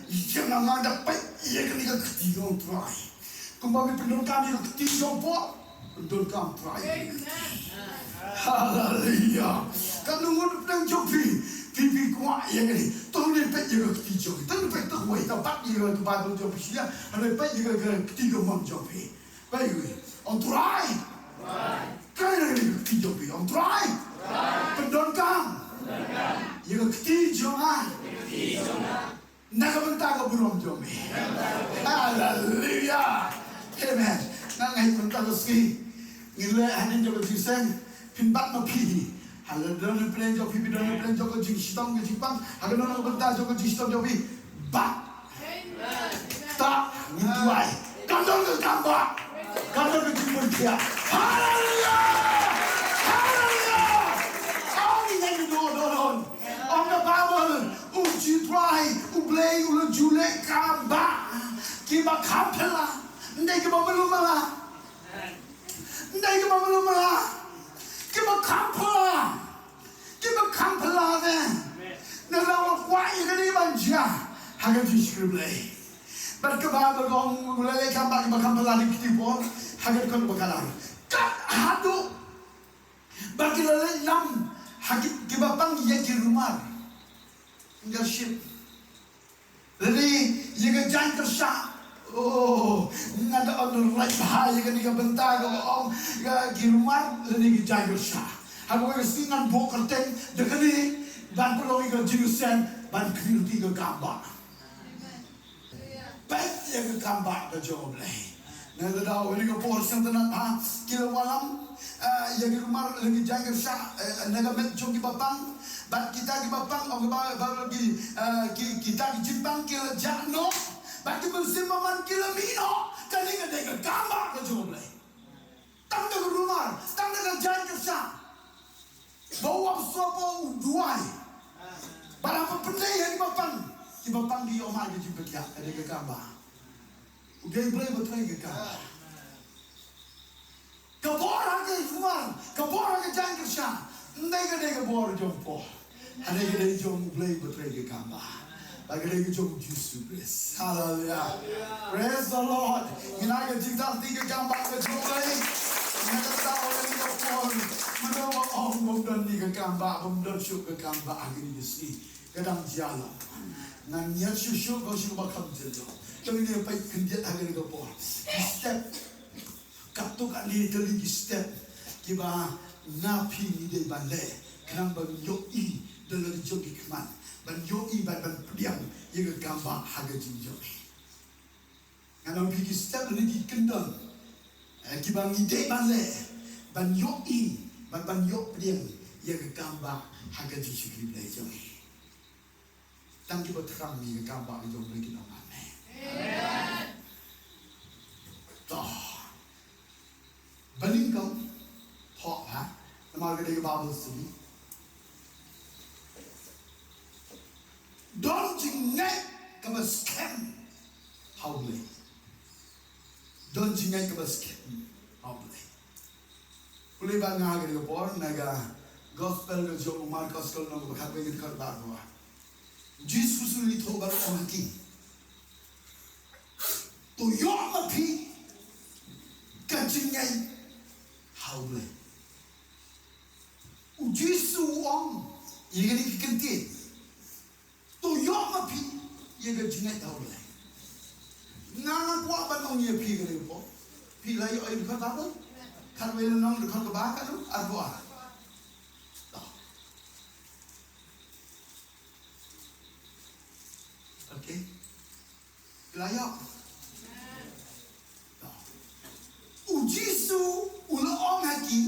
Ïa nga, nga da peit ïa kane ka kti jong U Trai. Kumba me pyndonkam ïa ka kti jong U Paul, pyndonkam U Trai. Haleluya. Kan ngut pdeng jong phi, phi phi kwah ïa kane. To ne peit ïa ka kti jong phi. To ne peit to wei, to bat ïa ka Baibl jong phi sha. Hale peit ïa ka kti jong U Trai. Peit ïa U Trai. Kai na ka kti jong phi. U Trai. Pyndonkam ïa ka kti jong nga. Na ka bynta ka burom jong me. Haleluya. Amen. Nga ngeit mynta ka sngi ngin leh hangne jong ka jingseng. Phin bat ma phi. Haleluya. Don na pdeng jong phi, phi don na pdeng jong ka jingshitom ka jingpang. Haleluya. Na ka bynta jong ka jingshitom jong phi. Bat. Ta ngin duwai. Kam don ka kam ba. Kam don ka jingpynkhiah. Haleluya. Haleluya. Aw, ngi ngeit, don, don, don. Ong ka Baibl, U Jisu Trai, U Blei u la ju leh kam ba ki ba kham phylla. Ndei ki ba malu mala. Ndei ki ba malu mala. Ki ba kham phylla. Ki ba kham phylla ne. Ngi la kwah ïa kane ban jia ha ka jingshakri Blei. Bad ka Baibl ka ong u la leh kam ba ki ba kham phylla, ki kti Paul ha ka dkhot ba khatsan. Kat haduh ba ki la leit lam ha ki, ki ba pang ïa ki rumar. Nga shit. Lane ïa ka jaiñ kyrshah. Oh, nga da ong lait bha ïa kane ka bynta kaba ong ïa ki rumar lane ki jaiñ kyrshah. Ha kawei ka sngi ngan buh kyrteng da kane ban pynlong ïa ka jingïaseng ban khmih ïa ka kam ba. Peit ïa ka kam ba ka jong U Blei. Na ka daw kane ka por sngewtynnat ha ki la wallam, ah, ïa ki rumar lane ki jaiñ kyrshah, eh, na ka met jong ki ba pang. Bad kita ki ba pang, ong ba, ba ki, ah, ki, kita ki jingpang ki la jah noh. Bad ki mynsiem bymman ki la mih noh. Kane ka dei ka kam ba ka jong U Blei. Tang da ka rumar, tang da ka jaiñ kyrshah. Ba u ap sop u duwai. Bad haba pyndei ha ki ba pang, ki ba pang ki ïoh ma ki jingpynkhiah, ka dei ka kam ba. U dei U Blei ba trei ka kam ba. Ka bor ha ka rumar, ka bor ha ka jaiñ kyrshah. Ym dei ka dei ka bor jong phi. Ka dei ka dei jong U Blei ba trei ka kam ba. Ba ka dei ka jong U Jisu Khrist. Haleluya. Praise the Lord. Ngi ai ka jingtharai ka kam ba ka jong U Blei. Ngi ai ka tharai ka por. Mynta ba ong bym don ni ka kam ba, bym don shuh ka kam ba ha kine ki sngi. Ka dang jia long. Ngan ñiad shuh shuh, ko shuh ba kham jia long. Te ngi peit khyndiat ha kane ka por. Step. Katto katne tylli ki step kiba nga phi ngi dei ban leh khnang ban ïohi da la ki jong ki khmat, ban ïohi ban, ban pdiang ïa ka kam ba ha ka jingjop. Ngan ong phi ki step lane ki kyndon, eh, kiba ngi dei ban leh ban ïohi ban, ban ïoh pdiang ïa ka kam ba ha ka jingshakri Blei jong ngi. Tang kiba thrang ïa ka kam ba ka jong U Blei kin ong amen. Amen. To. Ba nyngkong, thoh ha, namar ka dei ka Bible study. Don jingngeit kaba skhem ha U Blei. Don jingngeit kaba skhem ha U Blei. Pule ba nga ha kane ka por na ka gospel ka jong u Markos ka lynnong kaba khatwei ka dkhot ba arphew ar. U Jisu u la ïathuh bad u ong ha ki, to ïoh ma phi ka jingngeit ha U Blei. U Jisu u ong ïa kine ki kyntien. To ïoh ma phi ïa ka jingngeit ha U Blei. Nga nga kwah ban ong ïa phi kane ka por. Phi la ïoh ïa ka dkhot ba? Khatwei lynnong dkhot kaba khatwei arphew ar. To. Okay. Phi la ïoh. U Jisu u la ong ha ki,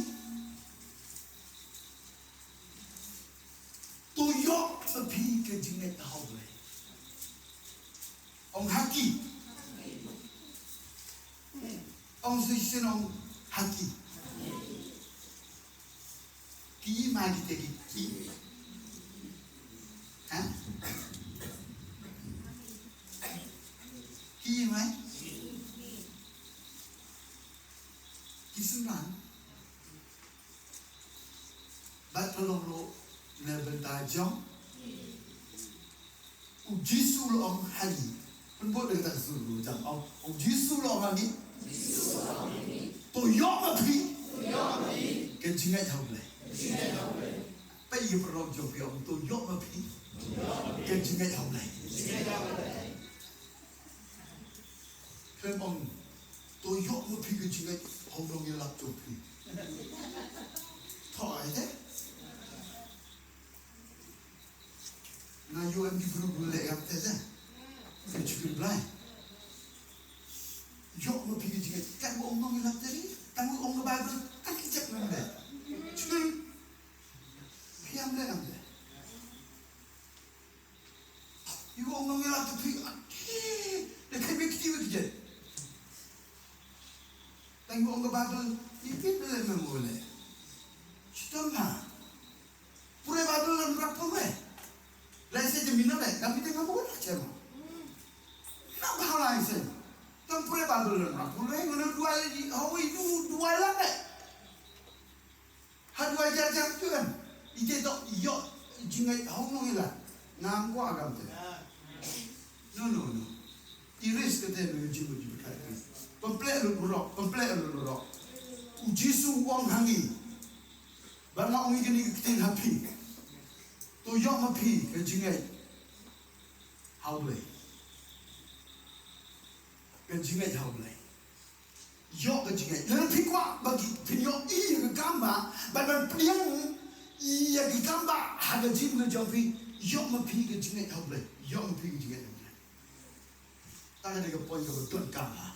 to ïoh ma phi ka jingngeit ha U Blei. Ong ha ki. Ong shisien ong ha ki. Ki ma ki te ki ki. Ha? Ki ma? Ki synran. Bad ka long ruh na bynta jong U Jisu u la ong ha ngi. Pynbud da kata ka sur u jam. Ong, U Jisu u la ong ha ngi. To ïoh ma phi ka jingngeit ha U Blei. Peit ïa ki paralok jong phi, ong, to ïoh ma phi ka jingngeit ha U Blei. Khlem ong, to ïoh ma phi ka jingngeit ha u nongïalap jong phi. To ai te. Nga ïoh em ki briew ba leh ïa kata te. Ka jingkyrpad Blei. Ïoh ma phi ka jingngeit. Tang ba ong nongïalap te ri. Tang ba ong ka Baibl. Tang ki jait nongïalap. Jingkyrpad. Phi ïam leh em te. Ïa ong nongïalap te phi. Ati. Da kai bek kti bek jait. Tang ba ong ka Baibl. Ïa phi leh mem leh. Shitom ha. Pule Baibl lem rap pule. Lai se jemi na lai, kami tengah pule cema. Na bahalai se. Tam pule Baibl lem rap pule, ngana duai, hawi du duai la ne. Ha duai jar jar tu kan. Ite tok ïoh jingngeit hong nong ila. Ngam ko agam te. No, no, no. Iris kata no jingngeit jingngeit kai. Pemplek lu burok, pemplek lu burok. U Jisu u ong ha ngi. Ba nga ong ïa kane ka ktien ha phi. To ïoh ma phi ka jingngeit ha U Blei. Ka jingngeit ha U Blei. Ïoh ka jingngeit. Lada phi kwah ba ki phin ïoh ïa ka kam ba, ba ban pdiang ïa ka kam ba ha ka jingim ka jong phi. Ïoh ma phi ka jingngeit ha U Blei. Ïoh ma phi ka jingngeit ha U Blei. Tang ka dei ka point kaba donkam ha.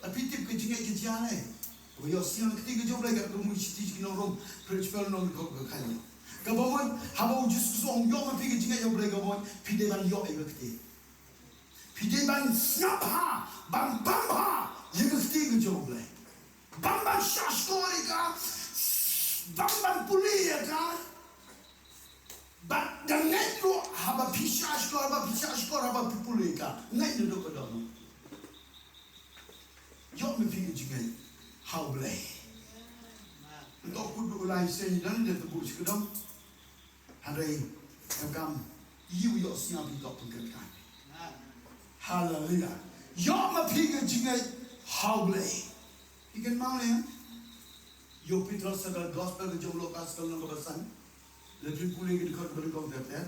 Lada phi tip ka jingngeit ka jia ne. Kaba ïoh sngewsih ka jong U Blei ka mut shi ti ki nong Rom, principle nong ko ka kane. Kaba mut haba U Jisu Khrist u ong ïoh ma phi ka jingngeit ha U Blei kaba mut phi dei ban ïoh ïa ka kti. Phi dei ban sngap ha, ban bam ha ïa ka kti ka jong U Blei. Bam ban shah shkor ïa ka, bam ban pule ïa ka. Bad da ngeit ruh haba phi shah shkor, haba phi shah shkor, haba phi pule ka. Ngeit naduh ka dong. Ïoh ma phi ka jingngeit ha U Blei. Nto kut u lai seng dan da tabu shi ka dong. Hynrei em kam ïoh ïoh sngap phi tok pynkan kan. Haleluya. Ïoh ma phi ka jingngeit ha U Blei. Phi kynmaw ne? Ïoh Petros sa ka gospel ka jong Lukas ka lynnong kaba san. Lada phi pule ka dkhot kaba nyngkong ter ter.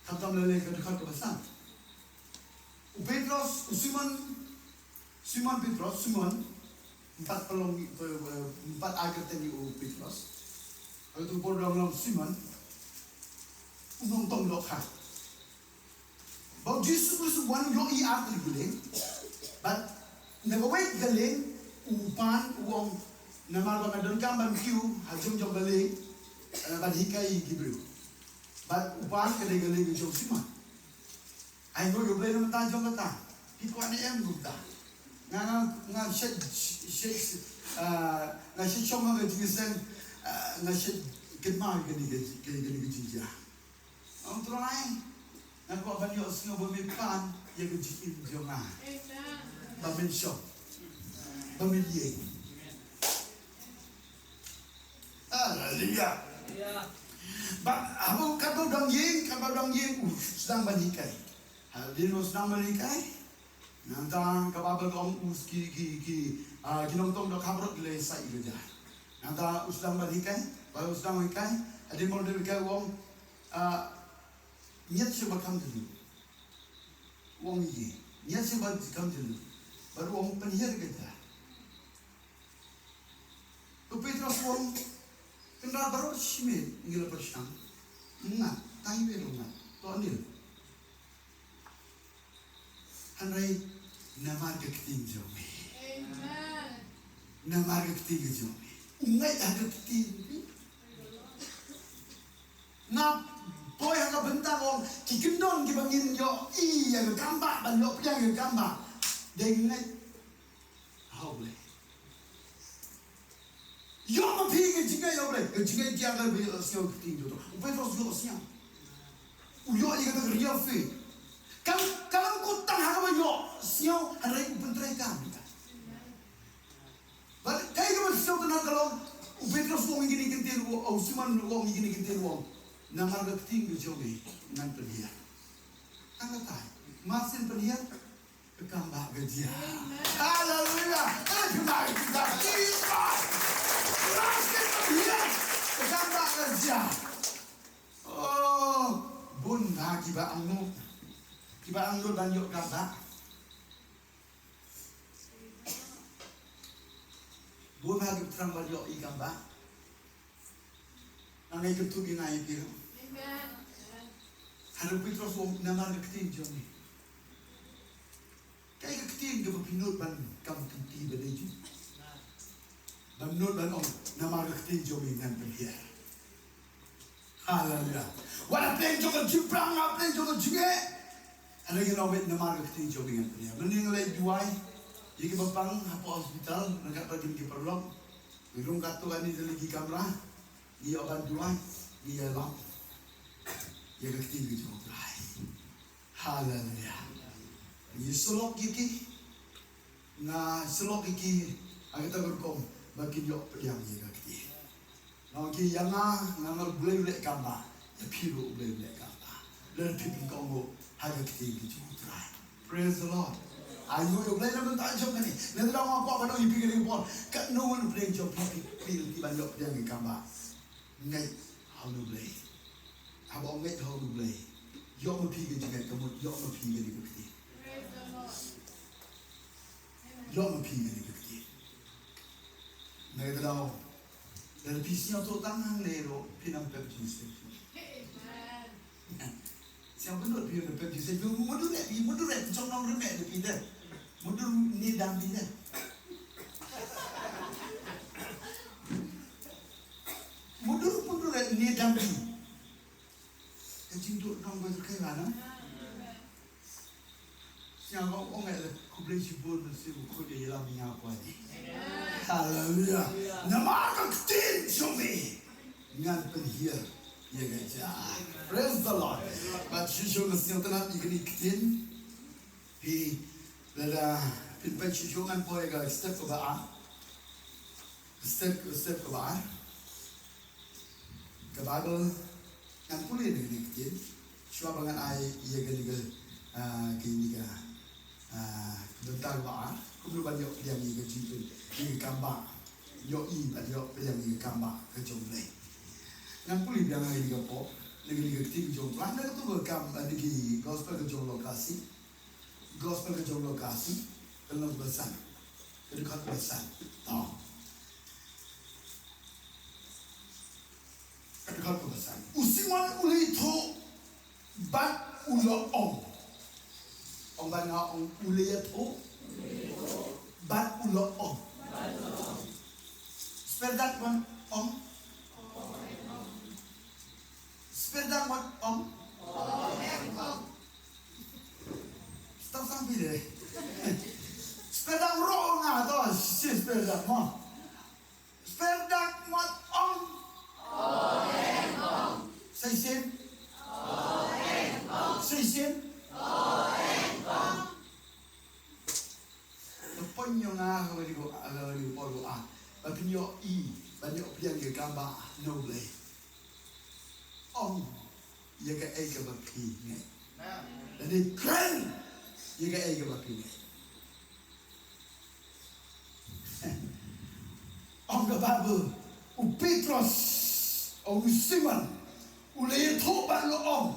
Khamtam lei lei ka dkhot kaba san. U Petros, u Simon, Simon Petros, Simon, empat pelong, eh, empat ai kyrteng ïa u Petros. Haba u pyndonkam Simon, u nongtong dohkha. Ba u Jisu Khrist u wan u ïohi ar tylli ki lieng. Bad na kawei ka lieng u pan u ong namar ba nga donkam ban kiew ha jong jong ka lieng, eh, ban hikai ïa ki briew. Bad u pan ka dei ka lieng ka jong Simon. Ai ngo ïoh Blei na mynta jong kata. Ki kwah ne em kumta. Nga nga nga shet shet, ah, nga shet shong ha ka jingïaseng, ah, nga shet kynmaw ïa kane ka, kane ka jingjia. Ong Trai, nga kwah ban ïohsngew ba me pan ïa ka jingim jong nga. Amen. Ba men shong. Ba men ïeng. Haleluya. Haleluya. Ba haba katba u dang ïeng, katba u dang ïeng, u sdang ban hikai. Hadien u sdang ban hikai. Nangta ka Baibl ka ong u ki, ki, ki, ah, ki nongtong dohkha baroh ki la ïasaid ïa ka jaka. Nangta u sdang ban hikai, ba u sdang ban hikai, hadien ba u dep hikai u ong, ah, ngiat shuh ba kham jylliew. U ong ïa ki, ngiat shuh ba kham jylliew. Bad u ong pynhiar ïa ka jaka. To Petros u ong, kynrad baroh shi miet ngi la pyrshang. Ngat, tang iwei ruh ngat. To nil. Hynrei namar ka ktien jong me. Amen. Namar ka ktien ka jong me. U ngeit ha ka ktien jong me. Nga poi ha ka bynta ong ki kyndon kiba ngin ïoh ïa ka kam ba, ban ïoh pdiang ïa ka kam ba. Dei ngeit ha U Blei. Ïoh ma phi ka jingngeit ïa U Blei, ka jingngeit ïa ka ba ïohsngew ka ktien jong U Trai. U Petros ïohsngew. U ïoh ïa kata ka real faith. Kam, kam kut tang ha kaba ïohsngew, hynrei u pyntreikam ïa ka. Bad kaei kaba shisha ka long, u Petros u ong ïa kine ki ktien, u, u Simon u ong ïa kine ki ktien, u ong, namar ka ktien ka jong me ngan pynhiar. Tang katai, mar shen pynhiar, ka kambah ka jia. Amen. Haleluya. Eh, phi mai ki da ki ba. Mar shen pynhiar, ka kambah ka jia. Oh, bun ha kiba angnud. Kiba angnud ban ïoh kambah. Bun ha kiba thrang ban ïoh i kambah. Nga ngeit ka ktien ïa nga ïa phi. Amen. Hynrei u Petros u ong namar ka ktien jong me. Kaei ka ktien kaba phi nud ban kam kynti ba dei ju. Ban nud ban ong namar ka ktien jong me ngan pynhiar. Haleluya. Wat ha pdeng jong ka jingpang, ha pdeng jong ka jingeh. Hynrei ngi ong namar ka ktien jong me ngan pynhiar. Mynne nga leit duwai ïa kiba pang hapoh hospital, ryngkat bad ki paralok. Ngi rung katto katne tylli ki kamra. Ngi ïoh ban duwai, ngi ïalam ïa ka ktien ka jong U Trai. Haleluya. Ngi syllok ïa ki, nga syllok ïa ki ha kata ka rukom ba kin ïoh pdiang ïa ka ktien. Nga ong ïa ki, ïa nga, nga ong U Blei u leh kambah, ïa phi ruh U Blei u leh kambah. Lada phi pynkohnguh ha ka ktien ka jong U Trai. Praise the Lord. Ai nguh ïa U Blei na ka bynta jong kane. Nangta nga kwah ban ong ïa phi kane ka por, katno ngut U Blei jong phi, phi, phi, phi ban ïoh pdiang ïa ka kambah. Ngeit ha U Blei. Haba ong ngeit ha U Blei, ïoh ma phi ka jingngeit, ka mut ïoh ma phi kane ka ktien. Ïoh ma phi kane ka ktien. Na kata ka daw, lada phi sngewthuh tang hangne ruh, phin ym pep jingstep. Sngewbha phi ym pep jingstep. Mudui re, phi mudui re, phi jong nong re me, phi de. Mudui ne dang phi de. Mudui, mudui re ne dang phi. Ka jingduh nong ba ka kai ba na. Sngewbha ong eh, khublei shibun, mynsiem bakhuid ïalam ïa nga kwah ni. Haleluya. Namar ka ktien jong me ngan pynhiar ïa ka jia. Praise the Lord. Bad shisha nga sngewtynnat ïa kane ka ktien. Phi, lada phin peit shisha ngan poi ïa ka step kaba ar. Step, step kaba ar. Ka Baibl, ngan pule na kane ka ktien, shuwa ba ngan ai ïa kane ka, ah, kane ka, ah, ka bynta kaba ar, kumno ban ïoh pdiang ïa ka jingpyn, ïa ka kambah, ïoh i ban ïoh pdiang ïa ka kambah ka jong U Blei. Ngan pule biang ha kane ka por, na kane ka ktien jong U Trai, na kato ka kam, ah, na ka gospel ka jong u Lukas. Gospel ka jong u Lukas, ka lynnong kaba san. Ka dkhot kaba san. To. Ka dkhot kaba san. U Simon u la ïathuh bad u la ong. Ong bad nga, ong u la ïathuh bad u la ong. Speldak mon ong. Speldak mon ong. Stop sang phi de. Speldak ro nga to, si speldak mo. Speldak mon ong. Sa shisien. Sa shisien. Ka pynïoh nga ha kane ka, ha kane ka por ba phin ïoh i, ban ïoh pdiang ïa ka kambah na U Blei. Ong ïa kaei kaba phi ngeit. Lane kren ïa kaei kaba phi ngeit. Ong ka Baibl, u Petros, u Simon, u la ïathuh bad u la ong.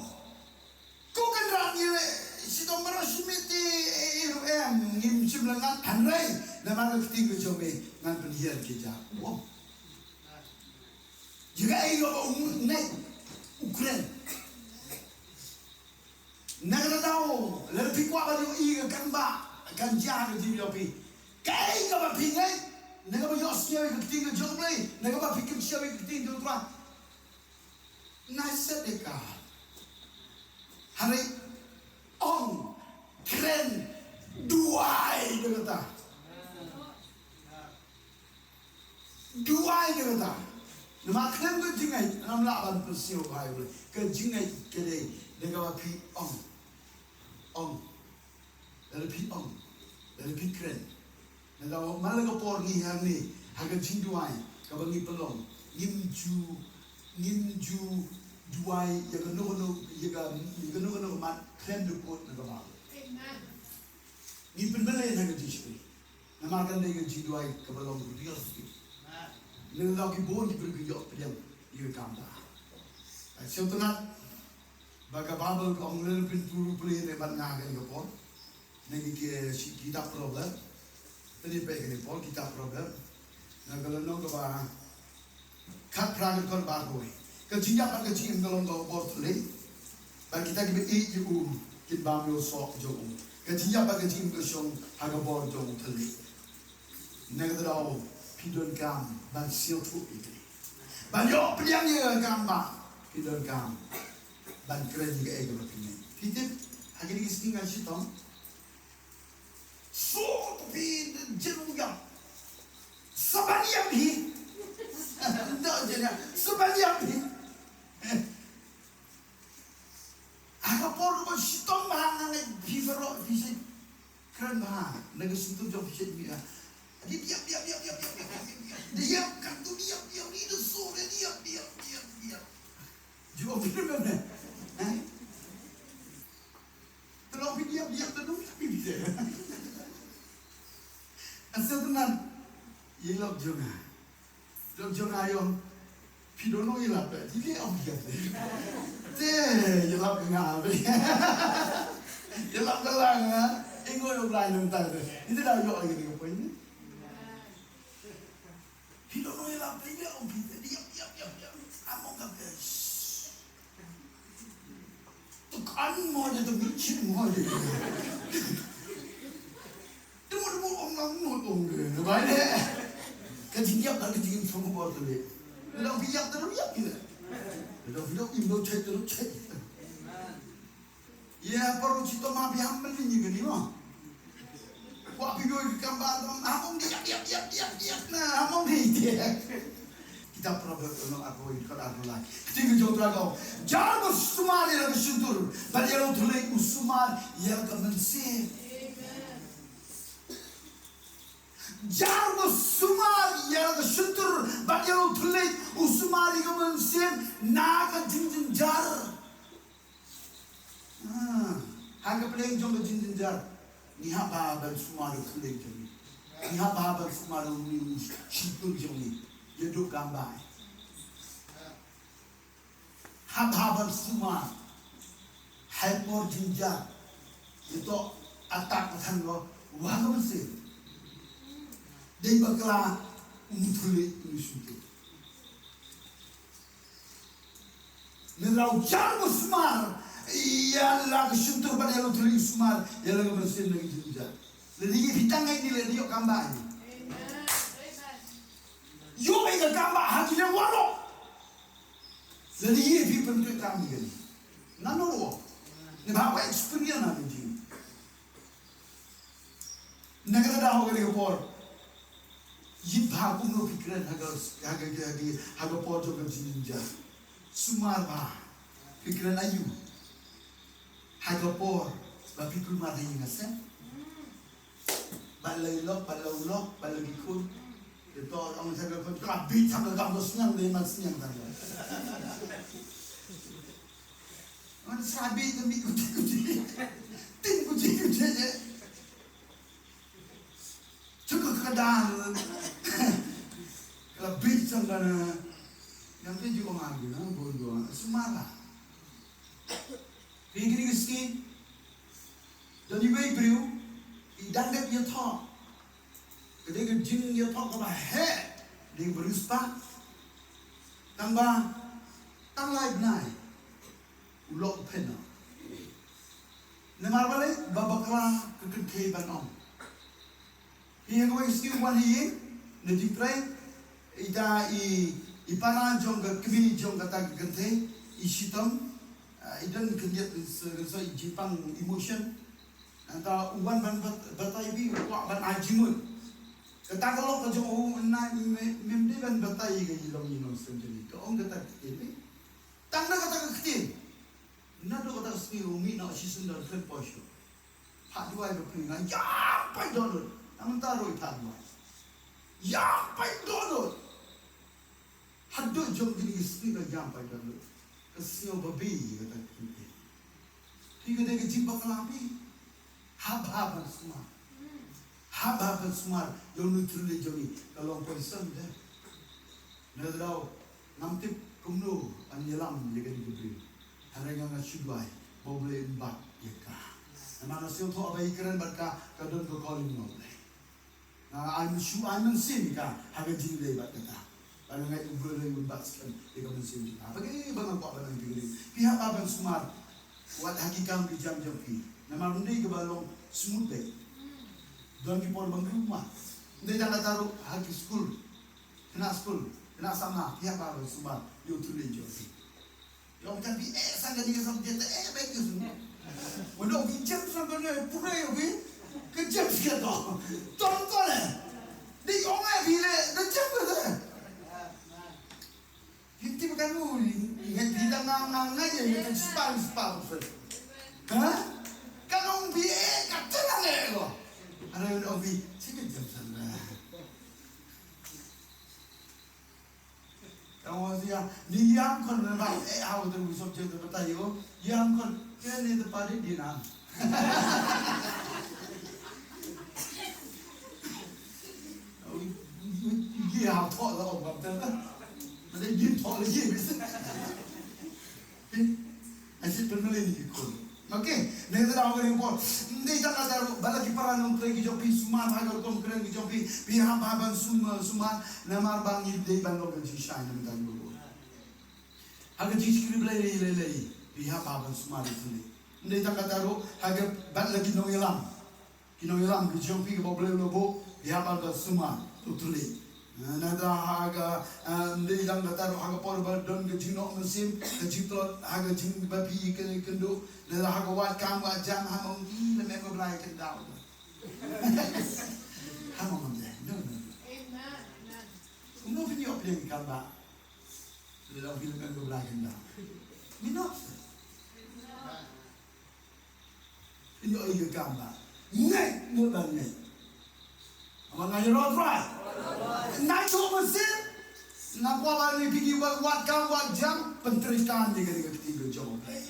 Ko Kynrad, ngi leh shitom baroh shi miet, eh, eh, ruh em, ngim shym la ngat, hynrei namar ka ktien ka jong me ngan pynhiar ki jia. Wow. Ïa kaei kaba u ngeit, u kren. Na kata ka daw, lada phi kwah ban ïohi ka kambah kan jia ha ka jingim jong phi, kaei kaba phi ngeit, na kaba ïohsngew ïa ka ktien ka jong U Blei, na kaba phi kynshew ïa ka ktien jong U Trai. Nai set ïa ka. Hynrei ong, kren, duwai, da kata. Duwai na kata. Namar khlem ka jingngeit ngam lah ban pynsngew, ka Baibl. Ka jingngeit ka dei da kaba phi ong. Ong. Lada phi ong, lada phi kren. Lada man la ka por ngi hangne ha ka jingduwai kaba ngi pynlong, ngim ju, ngim ju duwai ïa kano kano, ïa ka, ïa kano kano ka mat khlem da quote na ka Baibl. Amen. Ngi pynbeit ïa ka jingshakri. Namar kan dei ka jingduwai kaba long real. Amen. Lada ki bun ki briew ki ïoh pdiang ïa ka kam ba. Ai sngewtynnat. Ba ka Baibl ka ong leh pynpur pule ne ban nga kane ka por. Ne ki, ki, kitab Proverb. Tani pe kane por kitab Proverb. Na ka lynnong kaba khatphra ka dkhot ba kawei. Ka jingïap bad ka jingim ka long ka bor thylliej. Bad kita kiba ïeit ïa u kin bam ïa u soh jong u. Ka jingïap bad ka jingim ka shong ha ka bor jong u thylliej. Na kata daw phi donkam ban sngewthuh ïa kane. Ban ïoh pdiang ïa ka kam ba phi donkam ban kren ïa kaei kaba phi ngeit. Phi tip ha kine ki sngi nga shitom. So phi jin u ïap. Sa ban ïap hi. Ndo jin ïap. Sa ban ïap hi. Ha ka por kaba shitom bha nga ngeit phi baroh phi sa kren bha na ka shyntur jong phi sha ïa. Di ïap ïap ïap ïap ïap ïap ïap. Di ïap kan tu di ïap ïap ni da so di ïap ïap ïap ïap. Jubab phi kan ne? Eh? Tolong phi di ïap ïap tu phi phi. Asal tenan. Ïa lok jong nga. Dok jong nga ïong. Phi dono ïalap da. Jili ong ïa te. Te ïalap nga be. Ïalap ka lang ha. Ingo ïong lai nang ta te. Ite da ïong ïa ni ka point ni. Phi dono ïalap da ïa ong phi te. Ïap ïap ïap ïap. Among ka bes. Tuk an mo de tu michin mo de. Demu demu ong lang ngut ong de. Na bai de. Ka jingïap da ka jingim song bor tu de. Dang phi ïap tu ïap ni de. Dang phi dang im dang chai tu chai. Ïa paru chito ma phi ham beli ni kani mo. Wa phi doi kam ba dang hamong di ïap ïap ïap ïap ïap na hamong di di. Kita Proverb no aku ikut aku lagi. Tinggi jong trago. Jar ba sumar ïa ka shyntur. Bad ïa u thylliej u sumar ïa ka mynsiem. Jar ba sumar ïa ka shyntur bad ïa u thylliej u sumar ïa ka mynsiem na ka jingjynjar. Ah, ha ka pleng jong ka jingjynjar ngi hap ban sumar ïa u thylliej jong ngi. Ngi hap ban sumar ïa u shyntur jong ngi. Ïa duk kam bai. Hap hap ban sumar. Hai por jingjynjar. Ito atak pathan lo. Wa ka mynsiem. Dei bakla u thylliej u shyntur. Ngi la u jar ba sumar ïa la ka shyntur bad ïa la u thylliej u sumar ïa la ka mynsiem na ka jingjynjar. Lada ïa phi tang ngai ni lada ïoh kam ba ni. Ïoh ïa ka kam ba ha ki leng waroh. Lada ïa phi pyntrei kam ïa kane. Nano ruh. Ni ba wa experience na ka jing. Na kata daw kane ka por. Ïit bha kumno phi kren ha ka, ha ka, ha ka, ha ka por jong ka jingjynjar. Sumar bha. Phi kren aïu. Ha ka por ba phi kulmar ha ïing ha sem. Ba la i lok, ba la u lok, ba la ki khun. Te to ong sa ka khun ka bit sa ka kam ka sniang de man sniang ta. Man sa bit ka bit ku ji ku ji. Tin ku ji ku ji je. Chuka ka dan. Ka bit sa ka na. Yang te ju ong agi na bun bun. Sumar bha. Phi kine ki sngi. Don iwei i briew i dang dep ïathoh. Ka dei ka jingïathoh kaba heh. Dei ka riewspah. Tang ba tang lai bnai u lok u pynnoh. Namar balei? Ba bakla ka kynthei ban ong. Ïa kawei ka sngi u wan ha ïing na jingtrei, ita i, i para jong ka kmie jong kata ka kynthei i shitom, ah, i don khyndiat sa, sa i jingpang emotion. Nangta u wan ban bat-, batai bad u kwah ban ai jingmut. Kata ka lok ka jong u, na, me, mem dei ban batai ka i long i nongshong jong i. Ka ong kata ka ktien, eh. Tang na kata ka ktien. Naduh kata ka sngi u mih na u shisien da kren poi shuh. Phah duwai ba phi nga ïa poi dohnud. Namar ta ruh i phah duwai. Ïa poi dohnud. Haduh jong kine ki sngi ka ïam pat don lut. Ka sngew ba bha ïa kata ka ktien. Phi ka dei ka jingbakla phi. Hap hap ban sumar. Hap hap ban sumar. Ïa une u thylliej jong ngi ka long poison de. Na ka daw ngam tip kumno ban ïalam ïa kane ka briew. Hynrei nga nga shu duwai ba U Blei un bat ïa ka. Namar nga sngewthuh ba i kren bad ka ka don ka calling na U Blei. Nga ai mynsiem, ai mynsiem ïa ka ha ka jingïadei bad kata. Bad nga ngeit U Blei un bat skhem ïa ka mynsiem jong ka. Ba ki ba nga kwah ban ong ïa ki, phi hap ban sumar. Wat ha ki kam ki jam jong phi. Namar ym dei kaba long smooth beit. Don ki por ba ym dei kumne. Ym dei tang kata ruh ha ki skul. Khynnah skul, khynnah samla, phi hap ban sumar ïa u thylliej jong phi. Ïa, ong tang phi eh sa kane ka subject eh, beit ka sum. Wanda ong phi jem sa kane pure ïa phi. Ka jem phi ka to. Tong ko le. Dei ong eh phi le, da jem ka to. Phi tip ka nu, ngan phi da nga nga nga ïa ka spang spang. Ha? Ka ong phi eh, ka tela le ko. Ada ong phi, sika jem sa na. Ka ong sia, ni ïam khun na ba, eh, how the subject the batai yo. Ïam khun, ke ni the pare di na. Ye ha tho la ong bam te. Ma de ye tho la ye. Ai shu pynmlien ïa ki khun. Okay, nangta da ong ka ring por. Ym dei tang kata ruh, ba la ki para nongkren ki jong phi sumar ha ka rukom kren ki jong phi, phi hap ban sum, sumar, namar ba ngi dei ban long ka jingshai na ka bynta jong U Blei. Ha ka jingshakri Blei lei lei lei, phi hap ban sumar ïa u thylliej. Ym dei tang kata ruh, ha ka bad la ki nongïalam. Ki nongïalam ki jong phi kiba U Blei u la buh, ïa ban da sumar ïa u thylliej. Nangta ha ka, eh, ym dei tang kata ruh ha ka por ba don ka jingnoh mynsiem, ka jingtlot, ha ka jingbapi ka kynduh, nangta ha ka wad kam wad jam ha mong i la mem ka Blai kyndaw. Ha mong am de. No, no, no. Amen. Amen. Kumno phin ïoh pdiang kam ba. Lada phi la mem ka Blai kyndaw. Minot. Phin ïoh ïa ka kam ba ngeit, mut ban ngeit. Namar nga ïaroh Trai. Nga ïoh mynsiem. Nga kwah ban ïa phi ki wat, wat kam wat jam, pyntreikam ïa kane ka ktien ka jong U Blei.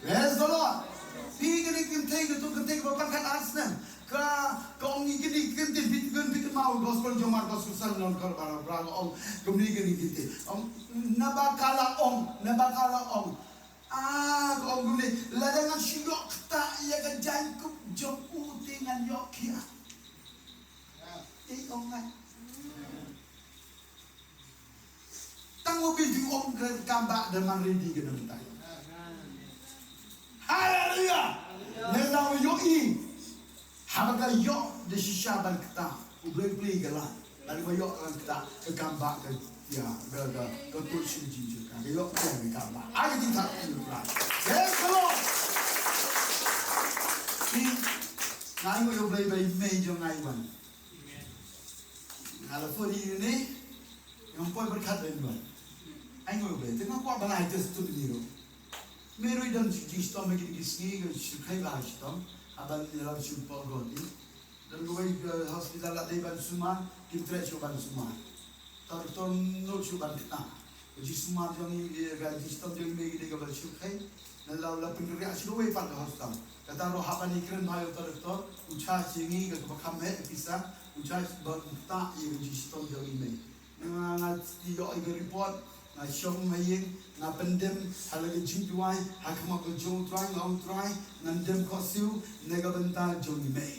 Praise the Lord. Phi kane ka kynthei, ka tu kynthei kaba pyrkhat ar snem. Ka, ka ong ïa kane ka ktien, phi kynmaw, phi kynmaw gospel jong Markos khyndai lynnong kaba arphew phra, ka ong kumne kane ka ktien. Ong, naba ka la ong, naba ka la ong. Ah, ka ong kumne, lada ngan shu ïoh ktah ïa ka jaiñkup jong u te ngan ïoh khia. Te ong ngan. Tang u Blei u ong ka kam ba da man ready ka dang tai. Haleluya. Ngan ïoh i. Haba ka ïoh da shisha ban ktah, U Blei u plie ïa ka lad. Lada ka ïoh ban ktah, ka kam ba ka, ïa, ka, ka, ka tuid sha ka jingjia ka. Ka ïoh ka kam ba. Ai ka jingktah ka jingktah. Praise the Lord. Nga ainguh ïa U Blei ba i mei jong nga i wan. Nga la phone ïa ine. Ngam poi pyrkhat ïa ine. Ai ngam poi, te nga kwah ban ai test to ine ruh. Me ruh i don jingshitom ha kine ki sngi, ka shu khie ba shitom. Haba ïa la shu poi got i. Don kawei ka hospital la dei ban sumar, kim treh shuh ban sumar. Doctor nud shuh ban kynnoh. Ka jingsumar jong i, ka jingshitom jong i mei ka dei kaba shu khie. Nalor la pynkynriah shuh kawei pat ka hospital. Kata ruh haba ngi kren bha ïa uta u doctor, u charge ïa ngi kaba kham heh ka pisa, u charge ban ktah ïa ka jingshitom jong i mei. Nga, nga ïoh ïa ka report, nga shong ha ïing, nga pyndem ha la ka jingduwai ha khmat ka jong U Trai, nga ong Trai, ngan dem khohsiew na ka bynta jong i mei.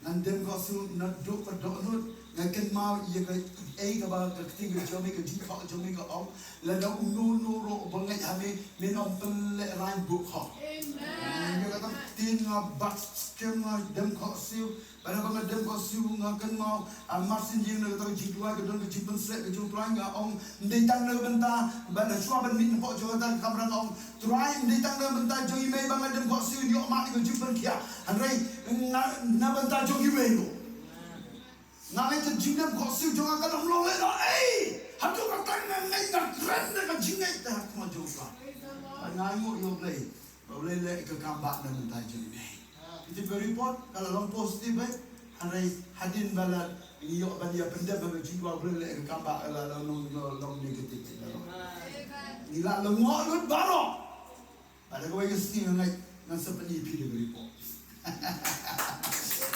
Ngan dem khohsiew naduh ka dohnud, nga kynmaw ïa kaei kaba ka ktien ka jong me, ka jingthoh jong me ka ong, lada uno uno ruh uba ngeit ha me, men ym pynlehraiñ buh khoh. Amen. Ïa kata ka ktien nga bat skhem, nga dem khohsiew, bad haba nga dem khohsiew nga kynmaw, ah, mar shen ïing na kata ka jingduwai ka don ka jingpynshlur ka jong U Trai, nga ong, ym dei tang na ka bynta, bad shuwa ban mih napoh jong kata ka kamra nga ong, Trai, ym dei tang na ka bynta jong i mei ba nga dem khohsiew ïoh mad ïa ka jingpynkhiah. Hynrei na, na bynta jong iwei ruh. Nga ngeit ka jingdem khohsiew jong nga ka long long leh noh ei. Haduh katta nga ngeit nga kren da ka jingngeit da ha khmat jong U Trai. Nga ainguh ïa U Blei ba U Blei leh ïa ka kambah na bynta jong ngi. Ïa ka report ka la long positive ei. Hynrei hadien ba la ngi ïoh ban ïa pyndep ha ka jingduwai U Blei leh ïa ka kambah ka la long long long negative. Ngi la lyngngoh lut baroh. Bad ha kawei ka sngi nga ngeit ngan sa pyni ïa phi da ka report.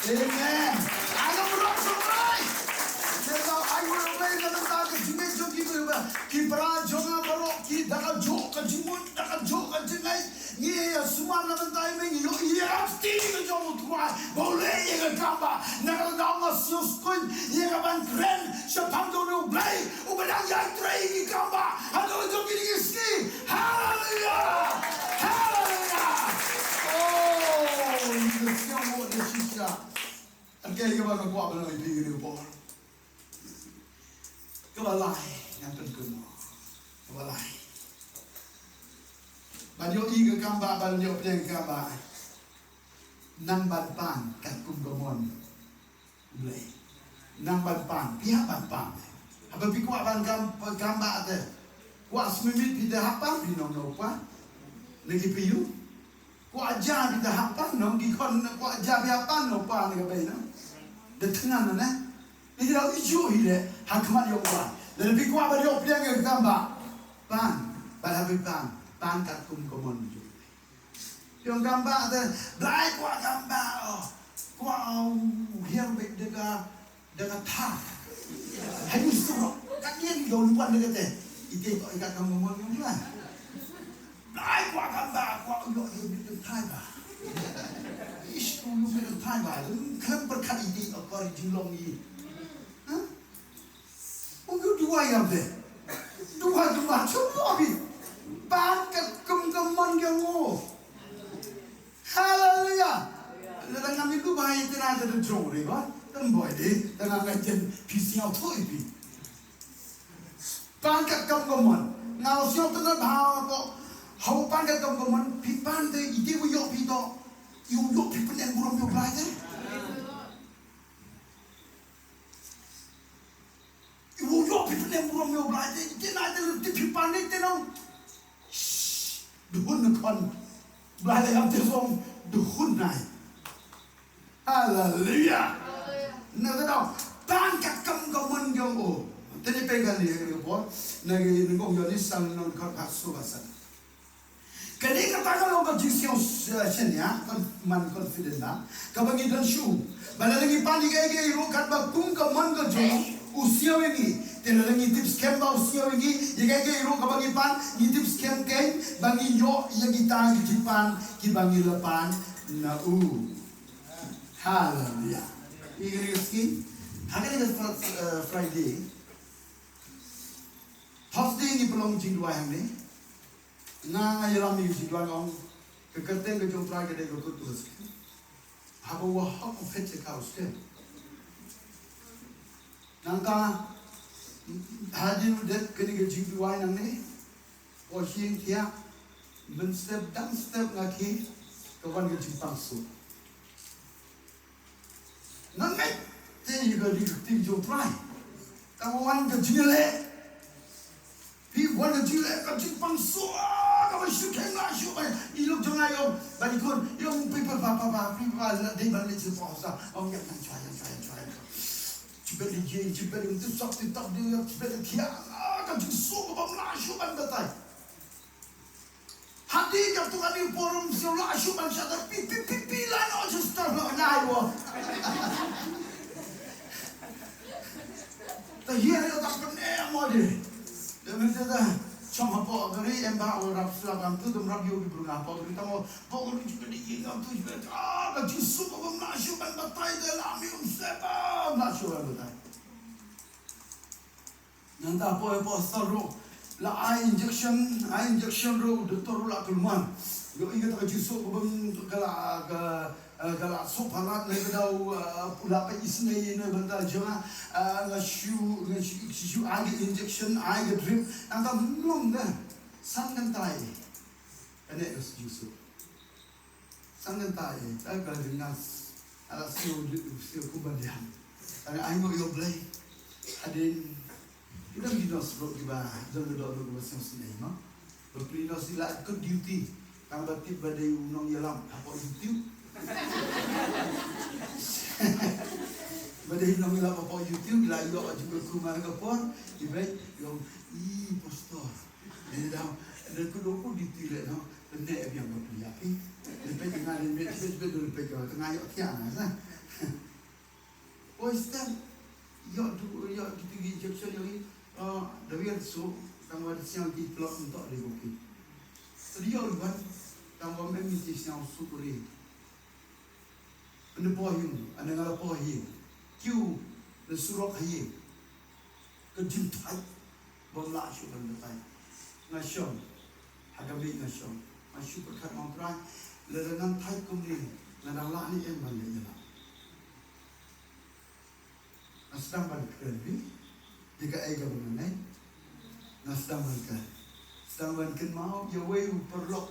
Amen. Alam roh sumrai. Te tau ai wei wei na bynta ka jingngeit jong ki ba ki para jong nga baroh ki da ka jong ka jingmut da ka jong ka jingngeit. Ngi ïa sumar na bynta ïa me ngi ïoh ïa ka kti ka jong U Trai. Ba u leh ïa ka kambah na ka daw nga sngewskuin ïa ka ban kren shaphang jong U Blei. Uba dang ïai trei ïa ki kambah ha ka jong kine ki sngi. Haleluya! Haleluya! Oh, ïa ka sngewbha ïa shisha. Ka dei kaba nga kwah ban ong ïa phi kane ka por. Kaba lai ngan pynkynmaw. Kaba lai. Ban ïoh ïa ka kambah, ban ïoh pdiang ka kambah. Nang ban pan katkum ka mon. Blei. Nang ban pan, phi hap ban pan. Haba phi kwah ban kam, kambah te. Kwah smiminit phi te hap pan, phi nong nong pan. Lagi phi yu. Kwah ja phi te hap pan, nong ki khon, kwah ja phi hap pan, nong pan lagi bai nong. Da tngan ne. Ni da iju hi le, ha khmat ïoh pan. Lada phi kwah ban ïoh pdiang ïa ka kambah. Pan, ban hap pan, pan katkum ka mon ïoh. Ïong kambah te, Blai kwah kambah, oh. Kwah, oh, hiar bek deka, deka thar. Hai musuh, kat ïen ïong wan deka te. Ite to ikat kam ngomong ïong Blai. Blai kwah kambah, kwah ïong ïong bek thai ba. Ish, ïong bek thai ba. Klem berkat ite akor jinglong i. Hah? Ong u duwai ïa phi. Duwai, duwai, shu duwai phi. Pan katkum ka mon jong u. Haleluya. Lada ngam ïa duwai te na te jong ri ba. Tang boi de, te na ka jen phi sngewthuh ïa phi. Pan katkum ka mon. Nga sngewthuh na ba ko. Hau pan katkum ka mon, phi pan te ite u ïoh phi to. U ïoh phi pyneng burom ïoh Blai te. I wu ïoh phi pyneng burom ïa u Blai te, te na te lynti phi pan te na. Shh, duhun na khon. Blai la ïam te song, duhun nai. Haleluya. Na ka dau, pan katkum ka mon jong u. Te ni peng kali ka por, na ki nengkong Yohanes san, nong khat pha su ba san. Kane kata ka long ka jingsngew, eh, shaniah, kon-, man confident ba. Kaba ngi don shuh. Ba lada ngi pan ïa kaei kaei ruh katba kum ka mon ka jong u, u sngew ïa ngi. Te lada ngi tip skhem ba u sngew ïa ngi, ïa kaei kaei ruh kaba ngi pan, ngi tip skhem kein ba ngi ïoh ïa kita ki jingpan kiba ngi la pan na u. Haleluya. Ïa kane ka sngi, ha kane ka fr-, eh, Friday. Thursday ngi pynlong jingduwai hangne. Nga nga ïalam ïa ka jingduwai nga ong ka kyrteng ka jong U Trai ka dei ka kut kaba skhem. Haba u wahok u phet ïa ka u skhem. Nangta hadien u dep kane ka jingduwai nangne, poi sha ïing thiah, mynstep dang step nga khie ka wan ka jingpang suk. Nga ngeit te ïa ka ri ka kti jong U Trai. Ka wan ka jingleh. Phi wan ka jingleh ka jingpang suk, ah, kaba shu kheiñ la shu bai. I lok jong nga ïong ba i khun ïong phi pa pa pa pa phi pa la dei ban leit sha pha sa. Ong ïa ngan chwa ïa chwa ïa chwa ïa chwa. Chibet ïa jing chibet ïa tu sok tu tok di ïa chibet ïa khia. Ah, ka jingsuk kaba mla shu ban batai. Hati ka tu ka ding forum shu la shu ban shata pi pi pi pi la no just stop lo na wo. Ta hiar ïa ta pyneh mo de. De men ta chong hapoh ka ri em ba u rap sla bam tu dum rap ïa u ki brunei hapoh ka ri ta mo. Hapoh ka ri ju ka dei ïa ngam tu ju ka, ah, ka jingsuk ka bym la shu ban batai de la mi um se bym la shu ban batai. Nangta poi poi sar ruh la ai injection, ai injection ruh doktor ruh la kulmar. Ïoh i kata ka jingsuk ka bym ka la ka, eh, ka la suk palat ne ka dau, eh, la peit isynei ne bynta jong nga, eh, nga shu, nga shu, shu ai ka injection, ai ka drip. Nangta mlong da san kynta ïa ka ne ka jingsuk. San kynta ïa ka ka jingnas ala siew siew kumba diang. Tang ai nguh ïa U Blei. Hadien ki dang ki nurse ruh kiba don ka dohnud kiba sngewsynei mo. Bapli nurse i la kut duty. Tang ba tip ba dei u nongïalam hapoh YouTube. Ba dei u nongïalam hapoh YouTube, i la ïoh ju ka kuma ka por. I beit ïoh, "Ih, pastor." Dei dang, dei kut duty leh no. Pyneh biang bapli ïa phi. Dei peit nga dei beit beit beit dei peit ka nga ïoh thiang na. Oi, step. Ïoh tu, ïoh tu, tu, injection ïoh i. Oh, da wiar su, tang wa siang ki plot untuk di buki. Tadi ïoh ruan, tang wa mem mesti siang su kuri. Ane poh yung, ane ngala poh yung. Kiu, ne surok hayi. Ka jingthait bym lah shuh ban batai. Nga shong ha ka miej, nga shong, nga shu pyrkhat, Trai, lada ngan thait kumne, nga dang lah ne em ban leh ïa la. Nga sdang ban kren ri ïa kaei kaba nga ngeit. Nga sdang ban kren, sdang ban kynmaw ïa uwei u paralok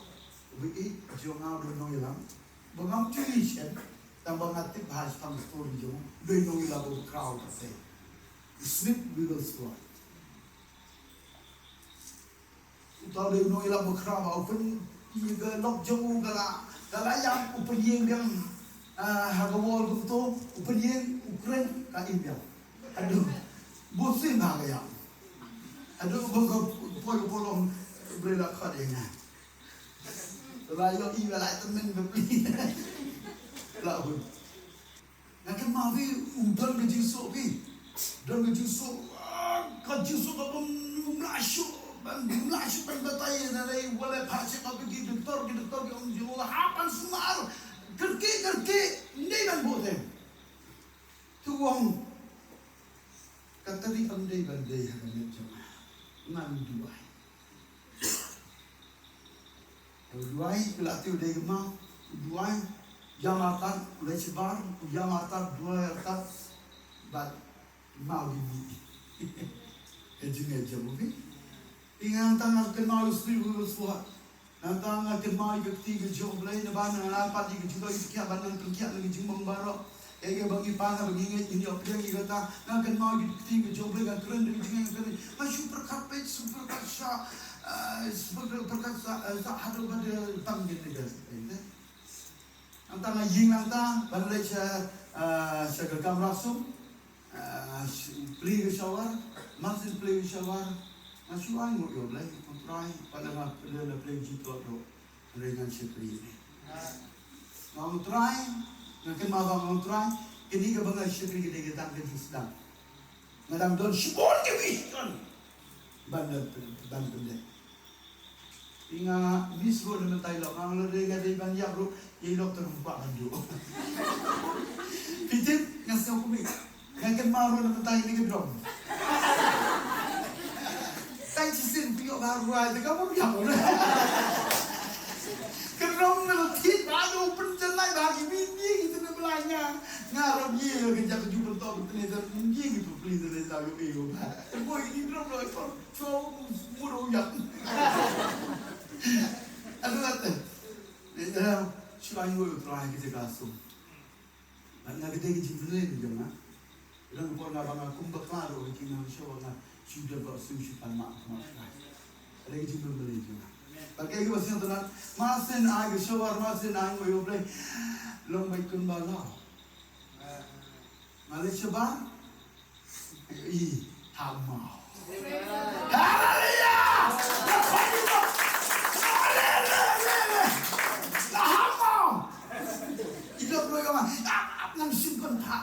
uba ïeit jong nga, u dei u nongïalam ba ngam ju ïohi shen, tang ba nga tip ha shaphang story jong u, u dei u nongïalam uba khraw ka sei. Smith Wigglesworth. Uta u dei u nongïalam bakhraw ba u pyn, ïa ka lok jong u ka la, ka la ïap, u pynïeng biang, ah, ha ka wall kumto, u pynïeng, u kren, ka im biang. Haduh bunsien ba ka ïap. Haduh ba ka poi ka polong, Blei la khot ïa nga. La ïoh i ba la tymmen ba pli. La hun. Nga kynmaw phi, u don ka jingsuk phi. Don ka jingsuk, ah, ka jingsuk ka bym, bym lah shuh, bym, bym lah shuh ban batai ïa, na lei, wat la phah check up ki doktor, ki doktor ki ong jong u hap ban sumar. Kyrkieh, kyrkieh, ym dei ban buh them. Te u ong, ka tarik ym dei ban dei ha ka miet jong nga. Ngan duwai. U duwai, u la tieng u dei ka maw, u duwai, ïam artat, u leit shabar, u ïam artat, duwai artat, bad maw ki mih. Ka jingngeit jong u phi. Phi, nga nangta nga kynmaw ïa u Smith Wigglesworth. Nangta nga kynmaw ïa ka kti ka jong U Blei, naba nga la pat ïa ka jingdonkam, ban nang pynkhiah na ka jingbym baroh. Ïa kaba ngi pan, ba ngi ngeit ngin ïoh pdiang ïa kata. Nga kynmaw ïa ka kti ka jong U Blei, nga kren da ka jingngeit, nga kren. Nga shu pyrkhat peit, shu pyrkhat sha, eh, shu pyrkhat sha, eh, sha haduh ba dei tang ngin ïa ka. Nangta nga ïeng nangta ban leit sha, eh, sha ka kamra sum. Ah, sh-, plie ka shower, mar shu plie ka shower, nga shu ai nguh ïa U Blei, Ko Trai, pat la nga plie, la plie ka jingtlot ruh, hynrei ngan shakri ïa me. Nga ong, Trai, nga kynmaw ba nga ong, Trai, kane kaba nga shakri ka dei ka tang ka jingsdang. Nga dang don shibun ki wish don ban, ban, ban pyndep. Nga miss ruh na mynta i lok, nga ong lada dei, lada dei ban ïap ruh ïa i lok, te ruh kwah ban duh. Phi tip, nga sngew kumne. Nga kynmaw ruh na mynta ïa kane ka drum. Tang shisien phi ïoh ba ruh ai te ka bym ïap ruh. Ka drum nga la thied ba, u pynjanai ba, ki mih mih ki tynne blai nga. Nga ruh ïa ka jaka ju pyntok tynne, te ym ïa ki pynpli tynne, te ïoh ïoh ba. Te boi ki drum ruh. Cho mut u ïap. Atu ate. Ni da shu ai nguh ïa U Trai ha ka jaka sum. Bad nga ka dei ka jingpynleit jong nga. Ïa nga por nga ba nga kum bakla ruh, ki nga shu, nga shu dep ba shu shu pan ma ma Trai. Ka dei ka jingpynleit jong nga. Bad kaei kaba sngewtynnat, mar shu ai ka shower, mar shu ai nguh ïa U Blei, long beit kumba la. Nga leit shabar. I, hap maw. Haleluya! Haleluya! La hap maw. I dok ruh ïa nga, ap, ap, ngan shim kon pha.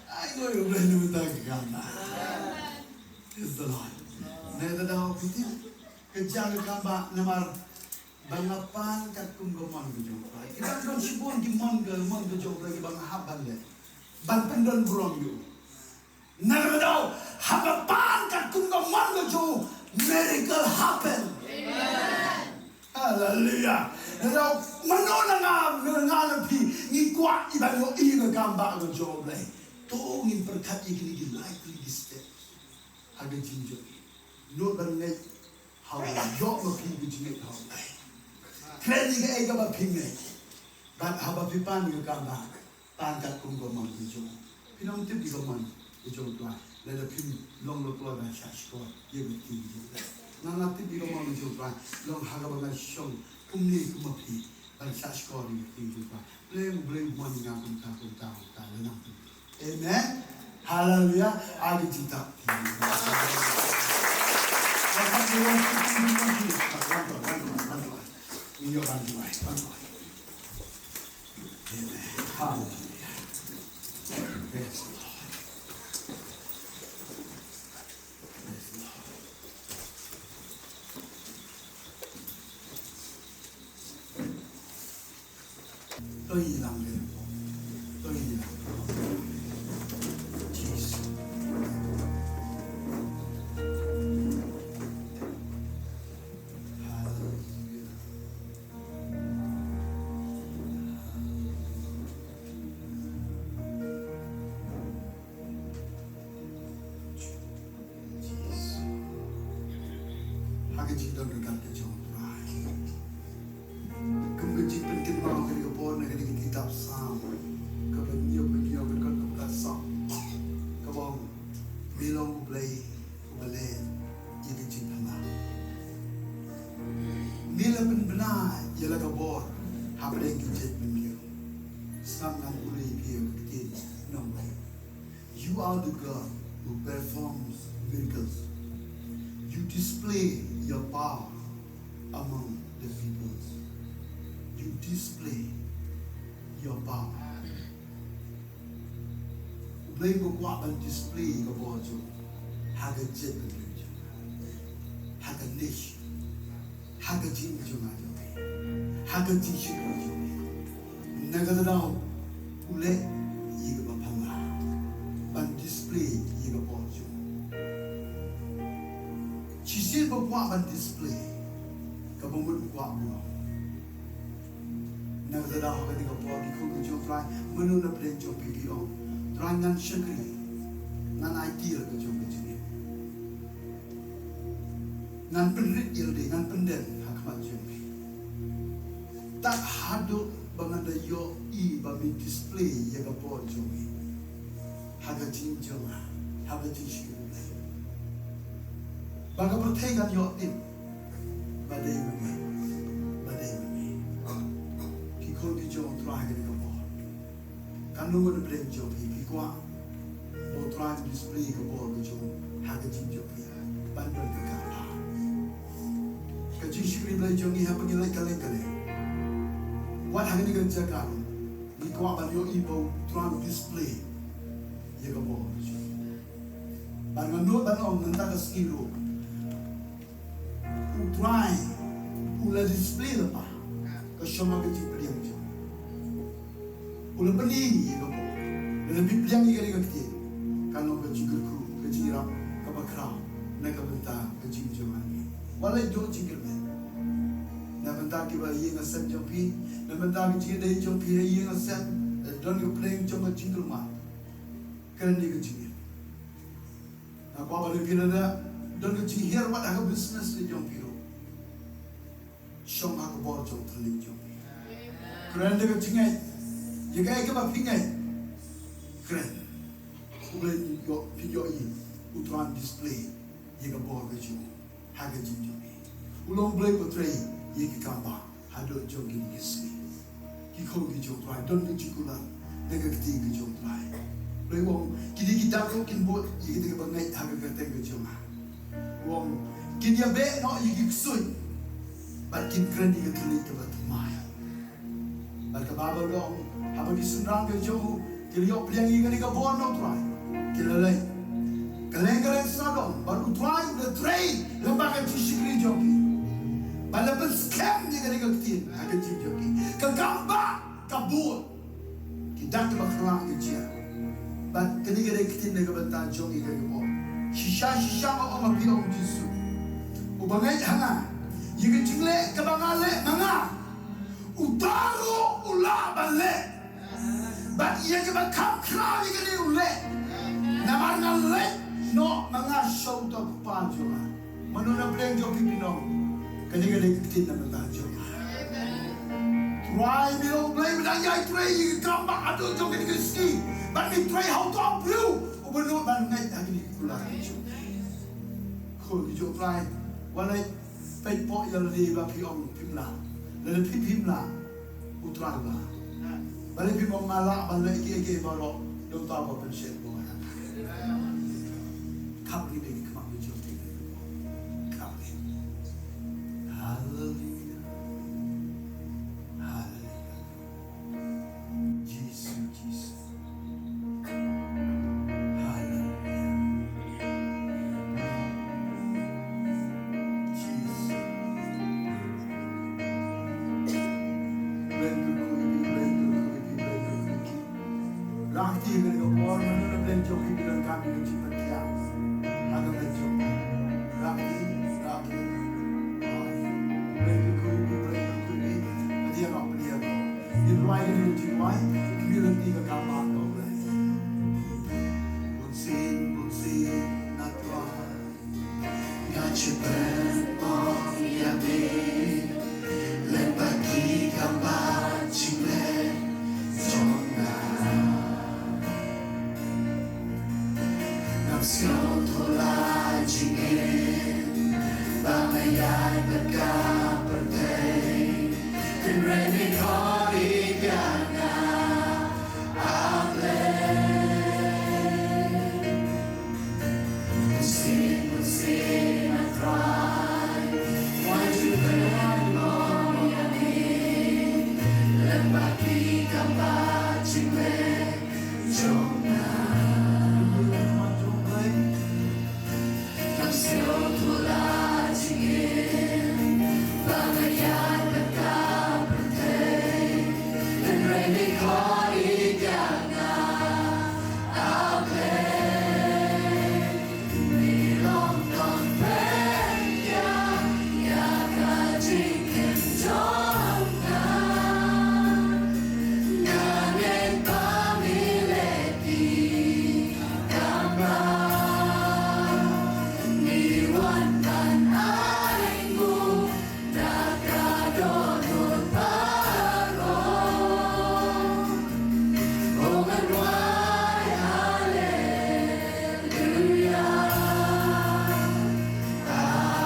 Ai, nguh ïa U Blei na ka bynta ka kam. Praise the Lord. Nangta da u phi tip, ka jia ka kam ba namar ba nga pan katkum ka mon ka jong U Trai. Ki dang don shibun ki mon ka, mon ka jong U Trai kiba nga hap ban leh, ban pyndon burom ïa u. Nangta haba pan katkum ka mon ka jong u, miracle happen. Amen. Hallelujah. Nangta mano na nga, na nga na phi, ngi kwah ïa ban ïohi ïa ka kam ba ka jong U Blei. To ngin pyrkhat ïa kine ki lai tylli ki step ha ka jingjop. Nud ban ngeit ha U Blei, ïoh ma phi ka jingngeit ha U Blei. Kren ïa kaei kaba phi ngeit. Bad haba phi pan ïa ka kambah, pan katkum ka mon ka jong u. Phin ym tip ïa ka mon ka jong u Trai lada phim long la kloi ban shah shkor ïa ka ktien ka jong u. Nga nga tip ïa ka mon ka jong u Trai long ha kaba nga shong kumne kum ma phi ban shah shkor ïa ka ktien ka jong u Trai. Blei, Blei u mon ïa nga kumta kumta kumta, la nang tip. Amen. Haleluya. Ai ka jingtap. Amen. Haleluya. Praise the Lord. Praise the Lord. To ïalam le. To ïalam. Jesus. Hallelujah. Ha ka jingdon ryngkat ka jong U Trai. Kum ka jingpynkynmaw kane ka por na kane ka kitab Salm kaba hynñiew, hynñiew, ka dkhot kaba saw, kaba ong, me long U Blei uba leh ïa ka jingpynlong. Me la pynbna ïa la ka bor hapdeng ki jaitbynriew. Sngap, ngan pule ïa phi ïa ka ktien nongwei. You are the God who performs miracles. You display your power among the peoples. You display your power. U Blei u kwah ban display ka bor jong u ha ka jaitbynriew jong u, ha ka nation. Ha ka jingim jong nga jong phi, ha ka jingshakri jong phi, na kata ka daw u leh ïa kaba phylla ban display ïa ka bor jong u. Shisien ba kwah ban display, kaba mut u kwah ban ong, na kata ka daw ha kane ka por, ki khun ki jong U Trai, mano na pdeng jong phi phi ong, Trai, ngan shakri, ngan aiti ïa la ka jong ka jingim. Ngan pynrit ïa lade, ngan pyndem ha khmat jong phi. Tad haduh ba ngan da ïohi ba me display ïa ka bor jong me ha ka jingim jong nga, ha ka jingshakri. Ba ka pyrthei kan ïoh tip ba dei ma me, ba dei ma me. Ki khun ki jong U Trai ha kane ka por. Kano na pdeng jong phi phi kwah ba U Trai un display ka bor ka jong u ha ka jingim jong phi? Ban don ka kata ka jingshakri Blei jong ngi haba ngi leit kylleng kylleng. Wat ha kane ka jaka ngi kwah ban ïohi ba U Trai un display ïa ka bor ka jong u. Ban nga nud ban ong mynta ka sngi ruh U Trai u la display lypa ka shong ha ka jingpdiang jong u. U la pyni ïa ka bor. Lada phi pdiang ïa kane ka ktien, kan long ka jingkyrkhu, ka jingïarap kaba khraw na ka bynta ka jingim jong ngi. Wat leit duh jingkyrmen na bynta kiba ïeng ha sem jong phi, na bynta ka jingïadei jong phi ha ïing ha sem, lada don ka pdeng jong ka jingkulmar. Kren ïa ka jingim. Nga kwah ba lada phi lada don ka jinghiar wat ha ka business ka jong phi ruh, shong ha ka bor jong thylliej jong phi. Kren da ka jingngeit ïa kaei kaba phi ngeit. Kren. U Blei ïoh, phi ïohi U Trai un display ïa ka bor ka jong u ha ka jingim jong phi. U long Blei uba trei ïa ki kambah haduh jong kine ki sngi. Ki khun ki jong U Trai, don ka jingkular na ka ktien ka jong U Trai. Blei u ong, kine ki dak ruh kin bud ïa kata kaba ngeit ha ka kyrteng ka jong nga. U ong, kin ïabeh noh ïa ki ksuid bad kin kren ïa ka thylliej kaba thymmai. Bad ka Baibl ka ong, haba ki synran ka jong u ki la ïoh pdiang ïa kane ka bor na U Trai, ki la leit kylleng kylleng sawdong, bad U Trai u la trei lyngba ka jingshakri jong ki. Bad la pynskhem ïa kane ka ktien ha ka jingim jong ki. Ka kambah ka bud, ki dak kiba khlaiñ ki jia. Bad kane ka dei ka ktien na ka bynta jong ngi ha kane ka por. Shisha shisha nga ong ha phi, ong Jisu, uba ngeit ha nga, ïa ka jingleh kaba nga leh ma nga, uta ruh u lah ban leh. Bad ïa kaba kham khraw ïa kane u leh, namar nga leit noh ma nga sha uta u Kpa jong nga. Mano na pdeng jong phi phi ong, kane ka dei ka ktien na ka bynta jong nga. Trai, me long Blei ba dang ïai trei ïa ka kam ba haduh jong kane ka sngi. Bad me trei ha uto u briew uba nud ban ngeit ha kane ka kular ka jong me. Khun ka jong u Trai, wat leit peit pok ïa lade ba phi ong phim lah. Lada phi phim lah, u Trai u lah. Balei phim ong nga lah ban leh kiei kiei baroh da uta uba pynshet ba nga. Khapkri da ki khmat ka jong phi. Khapkri. Haleluia. Haleluia. Jisu, Jisu. Haleluia. Jisu. Blei kyrkhu ïa phi, Blei kyrkhu ïa phi, Blei kyrkhu ïa phi. Rah kti ha kane ka por, mano na pdeng jong phi ba donkam ïa ka jingpynkhiah ha ka met jong phi. Rah kti, rah kti. Hooid. Blei kyrkhu ïa phi, Blei kyrkhu ïa phi. Ka jingïaroh pynïaroh. Ngin duwai ïa kane ka jingduwai. Ngin ïa lynti ka kam ba ha U Blei. Bunsien, bunsien, na Trai. Nga ju pynpaw ïa me lem bad ki kam ba jingleh jong nga. Ngam sngewthuh la jingim ba nga ïaid bad ka pyrthei. Hynrei me khot ïa nga, A Blei. Bunsien, bunsien, A Trai, nga ju pynpaw ïa me lem bad ki kam ba jingleh jong nga. Ngam sngewthuh la jingim ba nga ïaid bad ka pyrthei. Hynrei me khot ïa nga, A Blei. Me long tang pynïaid ïa ka jingim jong nga. Nga ngeit ba me leh ki kam ba me wan ban ai nguh na ka dohnud baroh. Oh, ngan duwai, haleluia. Amen.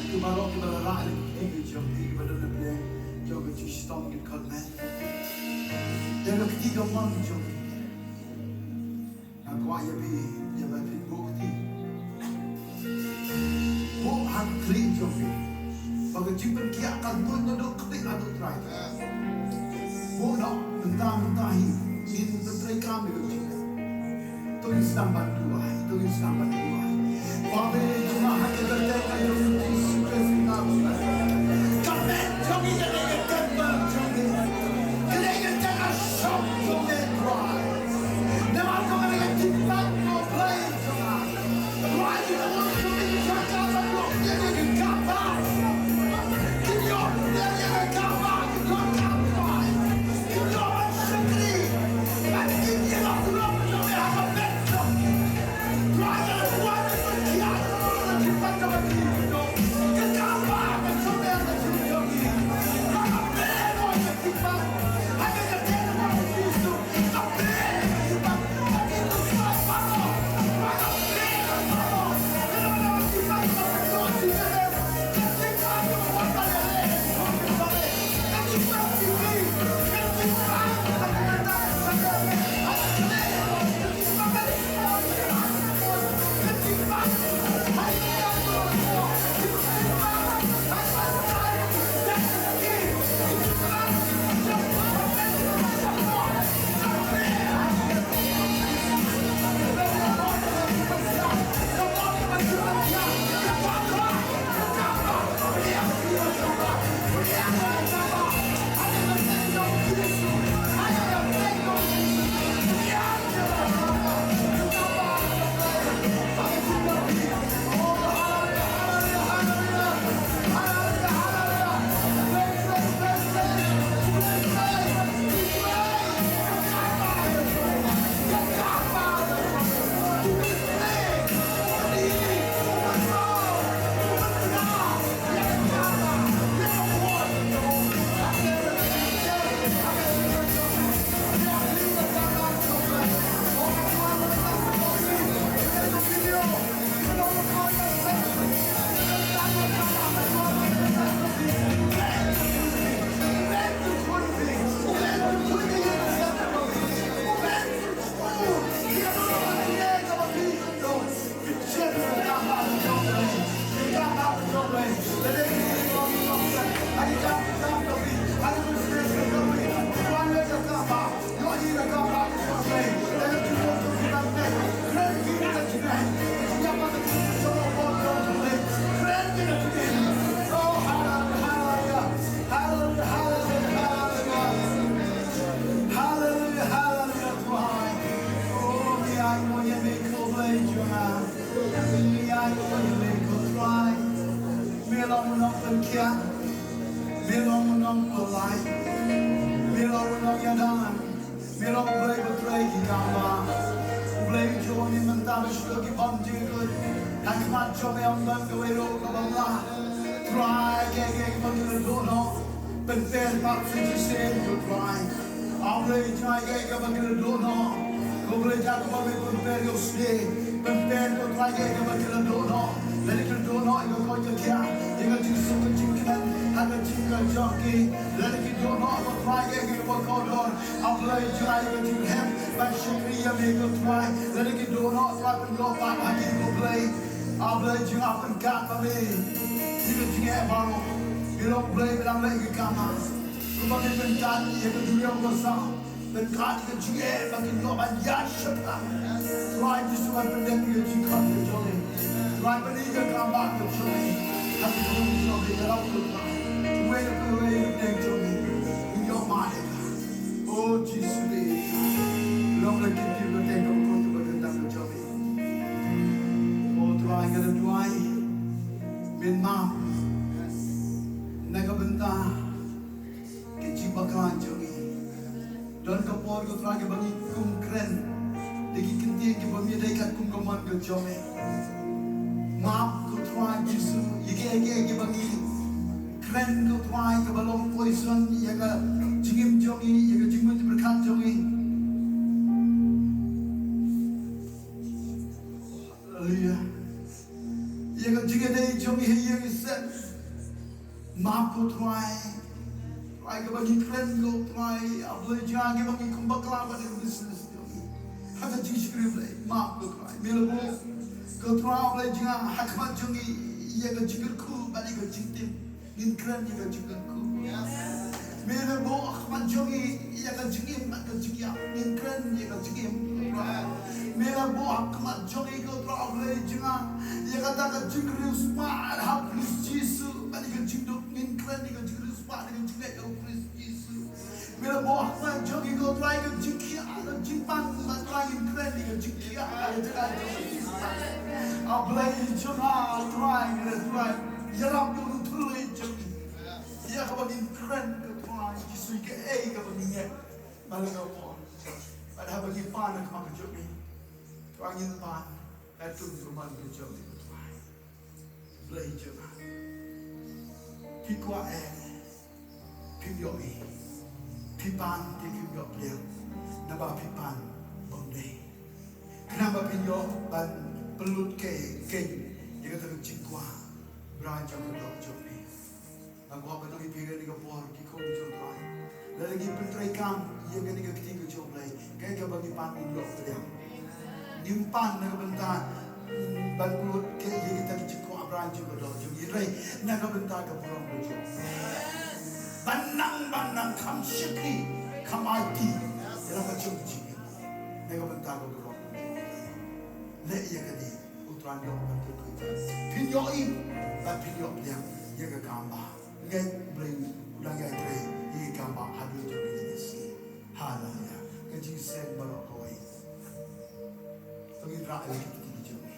Ki baroh kiba la rah ïa ka kti ka jong ki, kiba don na pdeng jong ka jingshitom, ngin khot men ïa ka kti kamon ka jong ki. Nga kwah ïa phi, ïa ba phin buh kti. Buh ha ka khlieh jong phi. Ba ka jingpynkhiah kan tuid naduh khlieh haduh trai. Buh noh mynta mynta hi. Ngin pyntrei kam ïa ka jingpynkhiah. To ngin sdang ban duwai, to ngin sdang ban duwai. Ba me jong nga ha ka kyrteng ka jong U Jisu Khrist u Nasaret. Ka met jong ngi ka dei ka temple jong me. Ka dei ka jaka shong jong me Trai. Namar kaba ka dei ka jingpang jong U Blei jong nga. Trai, ki la wan jong me ki jaka ban lok ïa ka kaba. Ki ïoh ïa ka kaba, ki ïoh kaba. Ki ïoh ban shakri. Ban kit ïa la u lok jong me ha ka met jong me. Trai, ka la wan jong me ki ïa. Ïa, me long u nongpynlait, me long u nongïada, me long U Blei ba trei ki kam bha. U Blei u ju ong ïa ngi mynta ba shuh ki bym jingkut ha khmat jong me ym don kawei ruh kaba bha. Trai, kiei kiei kiba ngi la duh noh, pynper pat shisien ko Trai. A Blei jngai, kiei kiei kiba ngi la duh noh, ko Blei jngai, kiba me pynper ïa u sdie, pynper ko Trai kiei kiei kiba ngi la duh noh. Lada ki la duh noh ïa ka koit ka khiah, ïa ka jingsuk ka jingkmen ha ka jingim jong ki, lada ki duh noh ko Trai kiei kiei kiba kordor, A Blei jngai, ïa ka jingrhem ban shakri ïa me ko Trai. Lada ki duh noh Trai, pynïoh pat ha ki ko Blei. A Blei jngai, pynkat ma me ïa ka jingeh baroh. Me long U Blei ba dang leh ïa ka kam. Kumba me pynkat ïa ka duriaw ka saw, pynkat ïa ka jingeh ba kin ïoh ban ïaid sha khmat. Trai Jisu, ngan pyndep ïa ka jingkhot ka jong me. Trai, pyni ïa ka kam ba ka jong me ha ka jingim jong me. Ïarap ko Trai, uwei pa uwei na pdeng jong me, ngin ïoh mad ïa ka. O Jisu, me long la ki kyrteng ka jong me. O Trai, nga la duwai, men map na ka bynta ka jingbakla jong ngi. Don ka por ko Trai kaba ngi kum kren da ki ktien kiba ym dei katkum ka mon ka jong me. Map ko Trai Jisu ïa kiei kiei kiba ngi kren ko Trai kaba long poison ïa ka jingim jong ngi, ïa ka jingmut jingpyrkhat jong ngi. Haleluya. Ïa ka jingïadei jong ngi ha ïing ha sem. Map ko Trai. Trai kaba ngi kren ko Trai, A Blei jngai, kiba ngi kum bakla bad ïa ka business jong ngi. Ha ka jingshakri Blei, map ko Trai. Me la buh ko Trai, A Blei jngai, ha khmat jong ngi ïa ka jingkyrkhu bad ïa ka jingtim. Ngin kren ïa ka jingkyrkhu. Me la buh ha khmat jong ngi ïa ka jingim bad ka jingïap. Ngin kren ïa ka jingim. Me la buh ha khmat jong ngi ko Trai, A Blei jngai, ïa kata ka jingriewspah ha u Khrist Jisu bad ïa ka jingduk. Ngin kren ïa ka jingriewspah, ïa ka jingduk ha u Khrist Jisu. Me la buh ha khmat jong ngi ko Trai ka jingkhiah, ka jingpang, Trai ngin kren ïa ka jingkhiah, ka jingkhiah. A Blei jong nga Trai, Trai ïarap ïa u thylliej jong ngi. Ïa kaba ngin kren ko Trai Jisu, kaei kaba ngin ngeit. Bad la ka por, bad haba ngi pan ha khmat ka jong me, Trai ngin pan katkum ka mon ka jong me ko Trai. Blei jong nga. Phi kwah eh, phim ïohi. Phi pan te phim ïoh pliang. Naba phi pan bym dei. Khnang ba phin ïoh ban pynlut keiñ ïa kata ka jingkwah bra jong ka doh jong phi. Nga kwah ban ong ïa phi kane ka por ki khun jong U Trai. Lada ngi pyntreikam ïa kane ka ktien ka jong U Blei, kaei kaba ngi pan ngin ïoh pdiang. Ngim pan na ka bynta ban pynlut keiñ ïa kita ki jingkwah bra jong ka doh jong ngi, hynrei na ka bynta ka burom ka jong U Blei. Ban nang, ban nang kham shakri, kham aiti ïa la ka jong ka jingim. Na ka bynta ka burom ka jong U Blei. Leh ïa kane. U Trai u ong ban kyrkhu. Phin ïohi bad phin ïoh pdiang ïa ka kam ba ngeit. Blei u dang ïai trei ïa ka kam ba haduh jong ngi. Haleluya. Ka jingseng baroh kawei. To ngin rah ïa ki kti ki jong ngi.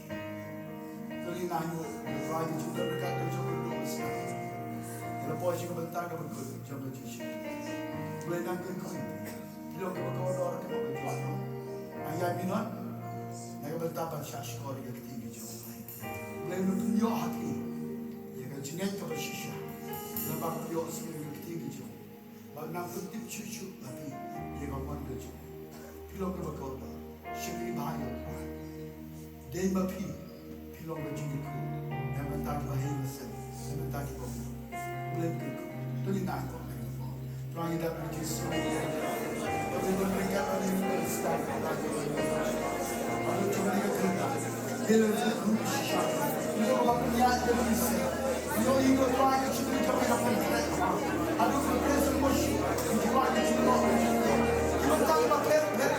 To ngin ainguh ïa U Trai, ki jingdon ryngkat ka jong u Trai. Ïa la poi sha ka bynta kaba kut jong ka jingshakri. Blei nang kyrkhu. Phi long kaba kordor, kaba kordor. Nang ïai minot na ka bynta ban shah shkor ïa ka ktien ka jong U Blei. Blei un pynïoh ha phi ïa ka jingngeit kaba shisha. Naba phi ïoh sngewthuh ïa ka ktien ka jong U Blei. Bad nang pyntip shuh shuh ha phi ïa ka mon ka jong U Blei. Phi long kaba kordor. Shakri bha ïa U Blei. Dei ma phi, phi long ka jingkyrkhu na ka bynta kiba ha ïing ha sem, na ka bynta kiba bun. Blei kyrkhu. To ngin nang ong na ka bynta. Trai, ngi dap ïa ka jingsngew. Ba phi don ryngkat bad ngi, Blei, stad. Ba phi don jong ngi ka kyrkhu. Blei kyrkhu shisha. Ngi ong ba phin ïaid ïa ka jingsngew. Ngi ong ïa ka Trai ka jingkyrkhu jong ngi ka pyntrei. Haduh ka pyntrei sngewsih. Ngi ong ïa ka jingkyrkhu. Ngi ong tang ba pher pher.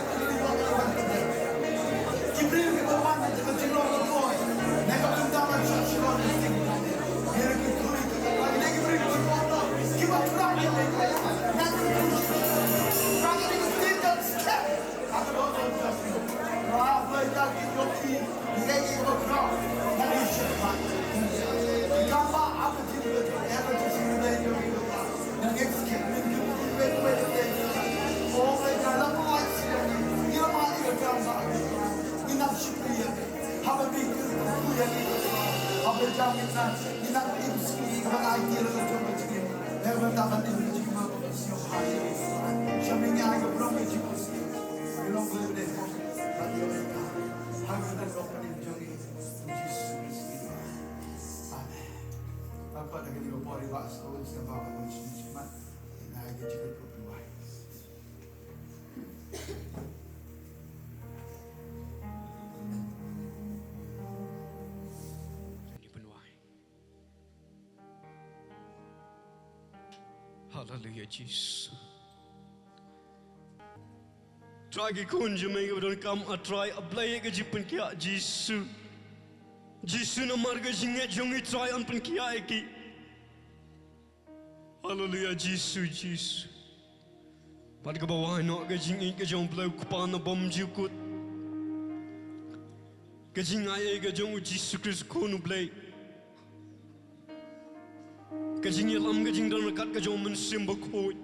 Ki briew kiba wan na ka jinglong ka poi na ka bynta ban shah shlur ïa ki. Ki briew kiba wan na ki briew kiba wan na kiba trap ïa ki. Na ka bynta ka bynta ka step. Ka bynta ka step. Ra Blei ka ki ïoh ki. Ki ïoh ki kiba trap. Na ki shah. Ki kam ba ha ka jingim. Haleluya, Jisu. Trai, ki khun jong me kiba donkam, A Trai, A Blei, ïa ka jingpynkhiah, Jisu. Jisu, namar ka jingngeit jong ngi, Trai, yn pynkhiah ïa ki. Haleluya, Jisu, Jisu. Bad kaba wai noh ka jingïeit ka jong U Blei U Kpa na bymjukut, ka jingaiei ka jong U Jisu Khrist Khun U Blei, ka jingïalam, ka jingdon ryngkat ka jong U Mynsiem Bakhuid.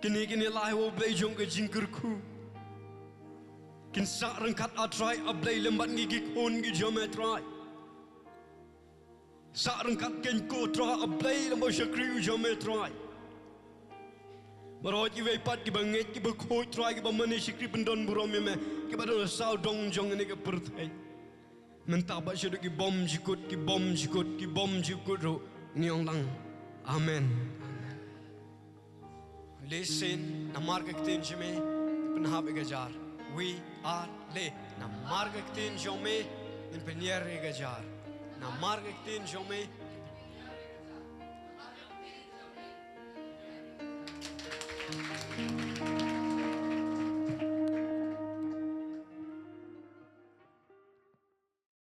Kine, kine lai, A Blei jong ka jingkyrkhu, kin sah ryngkat, A Trai, A Blei, lem bad ngi ki khun ki jong me, Trai. Sah ryngkat kein ko, Trai, A Blei, lem bad u shakri u jong me, Trai. Baroh kiwei pat kiba ngeit, kiba khuid, Trai, kiba mane shakri pyndon burom ïa me, kiba don ha sawdong jong kane ka pyrthei. Mynta bad shaduh ki bymjukut, ki bymjukut, ki bymjukut ruh, ngi ong lang. Amen. Lehse namar ka ktien jong me, pynhap ïa ka jar. Wi, ar, leh. Namar ka ktien jong me, ngin pynïar ïa ka jar. Namar ka ktien jong me,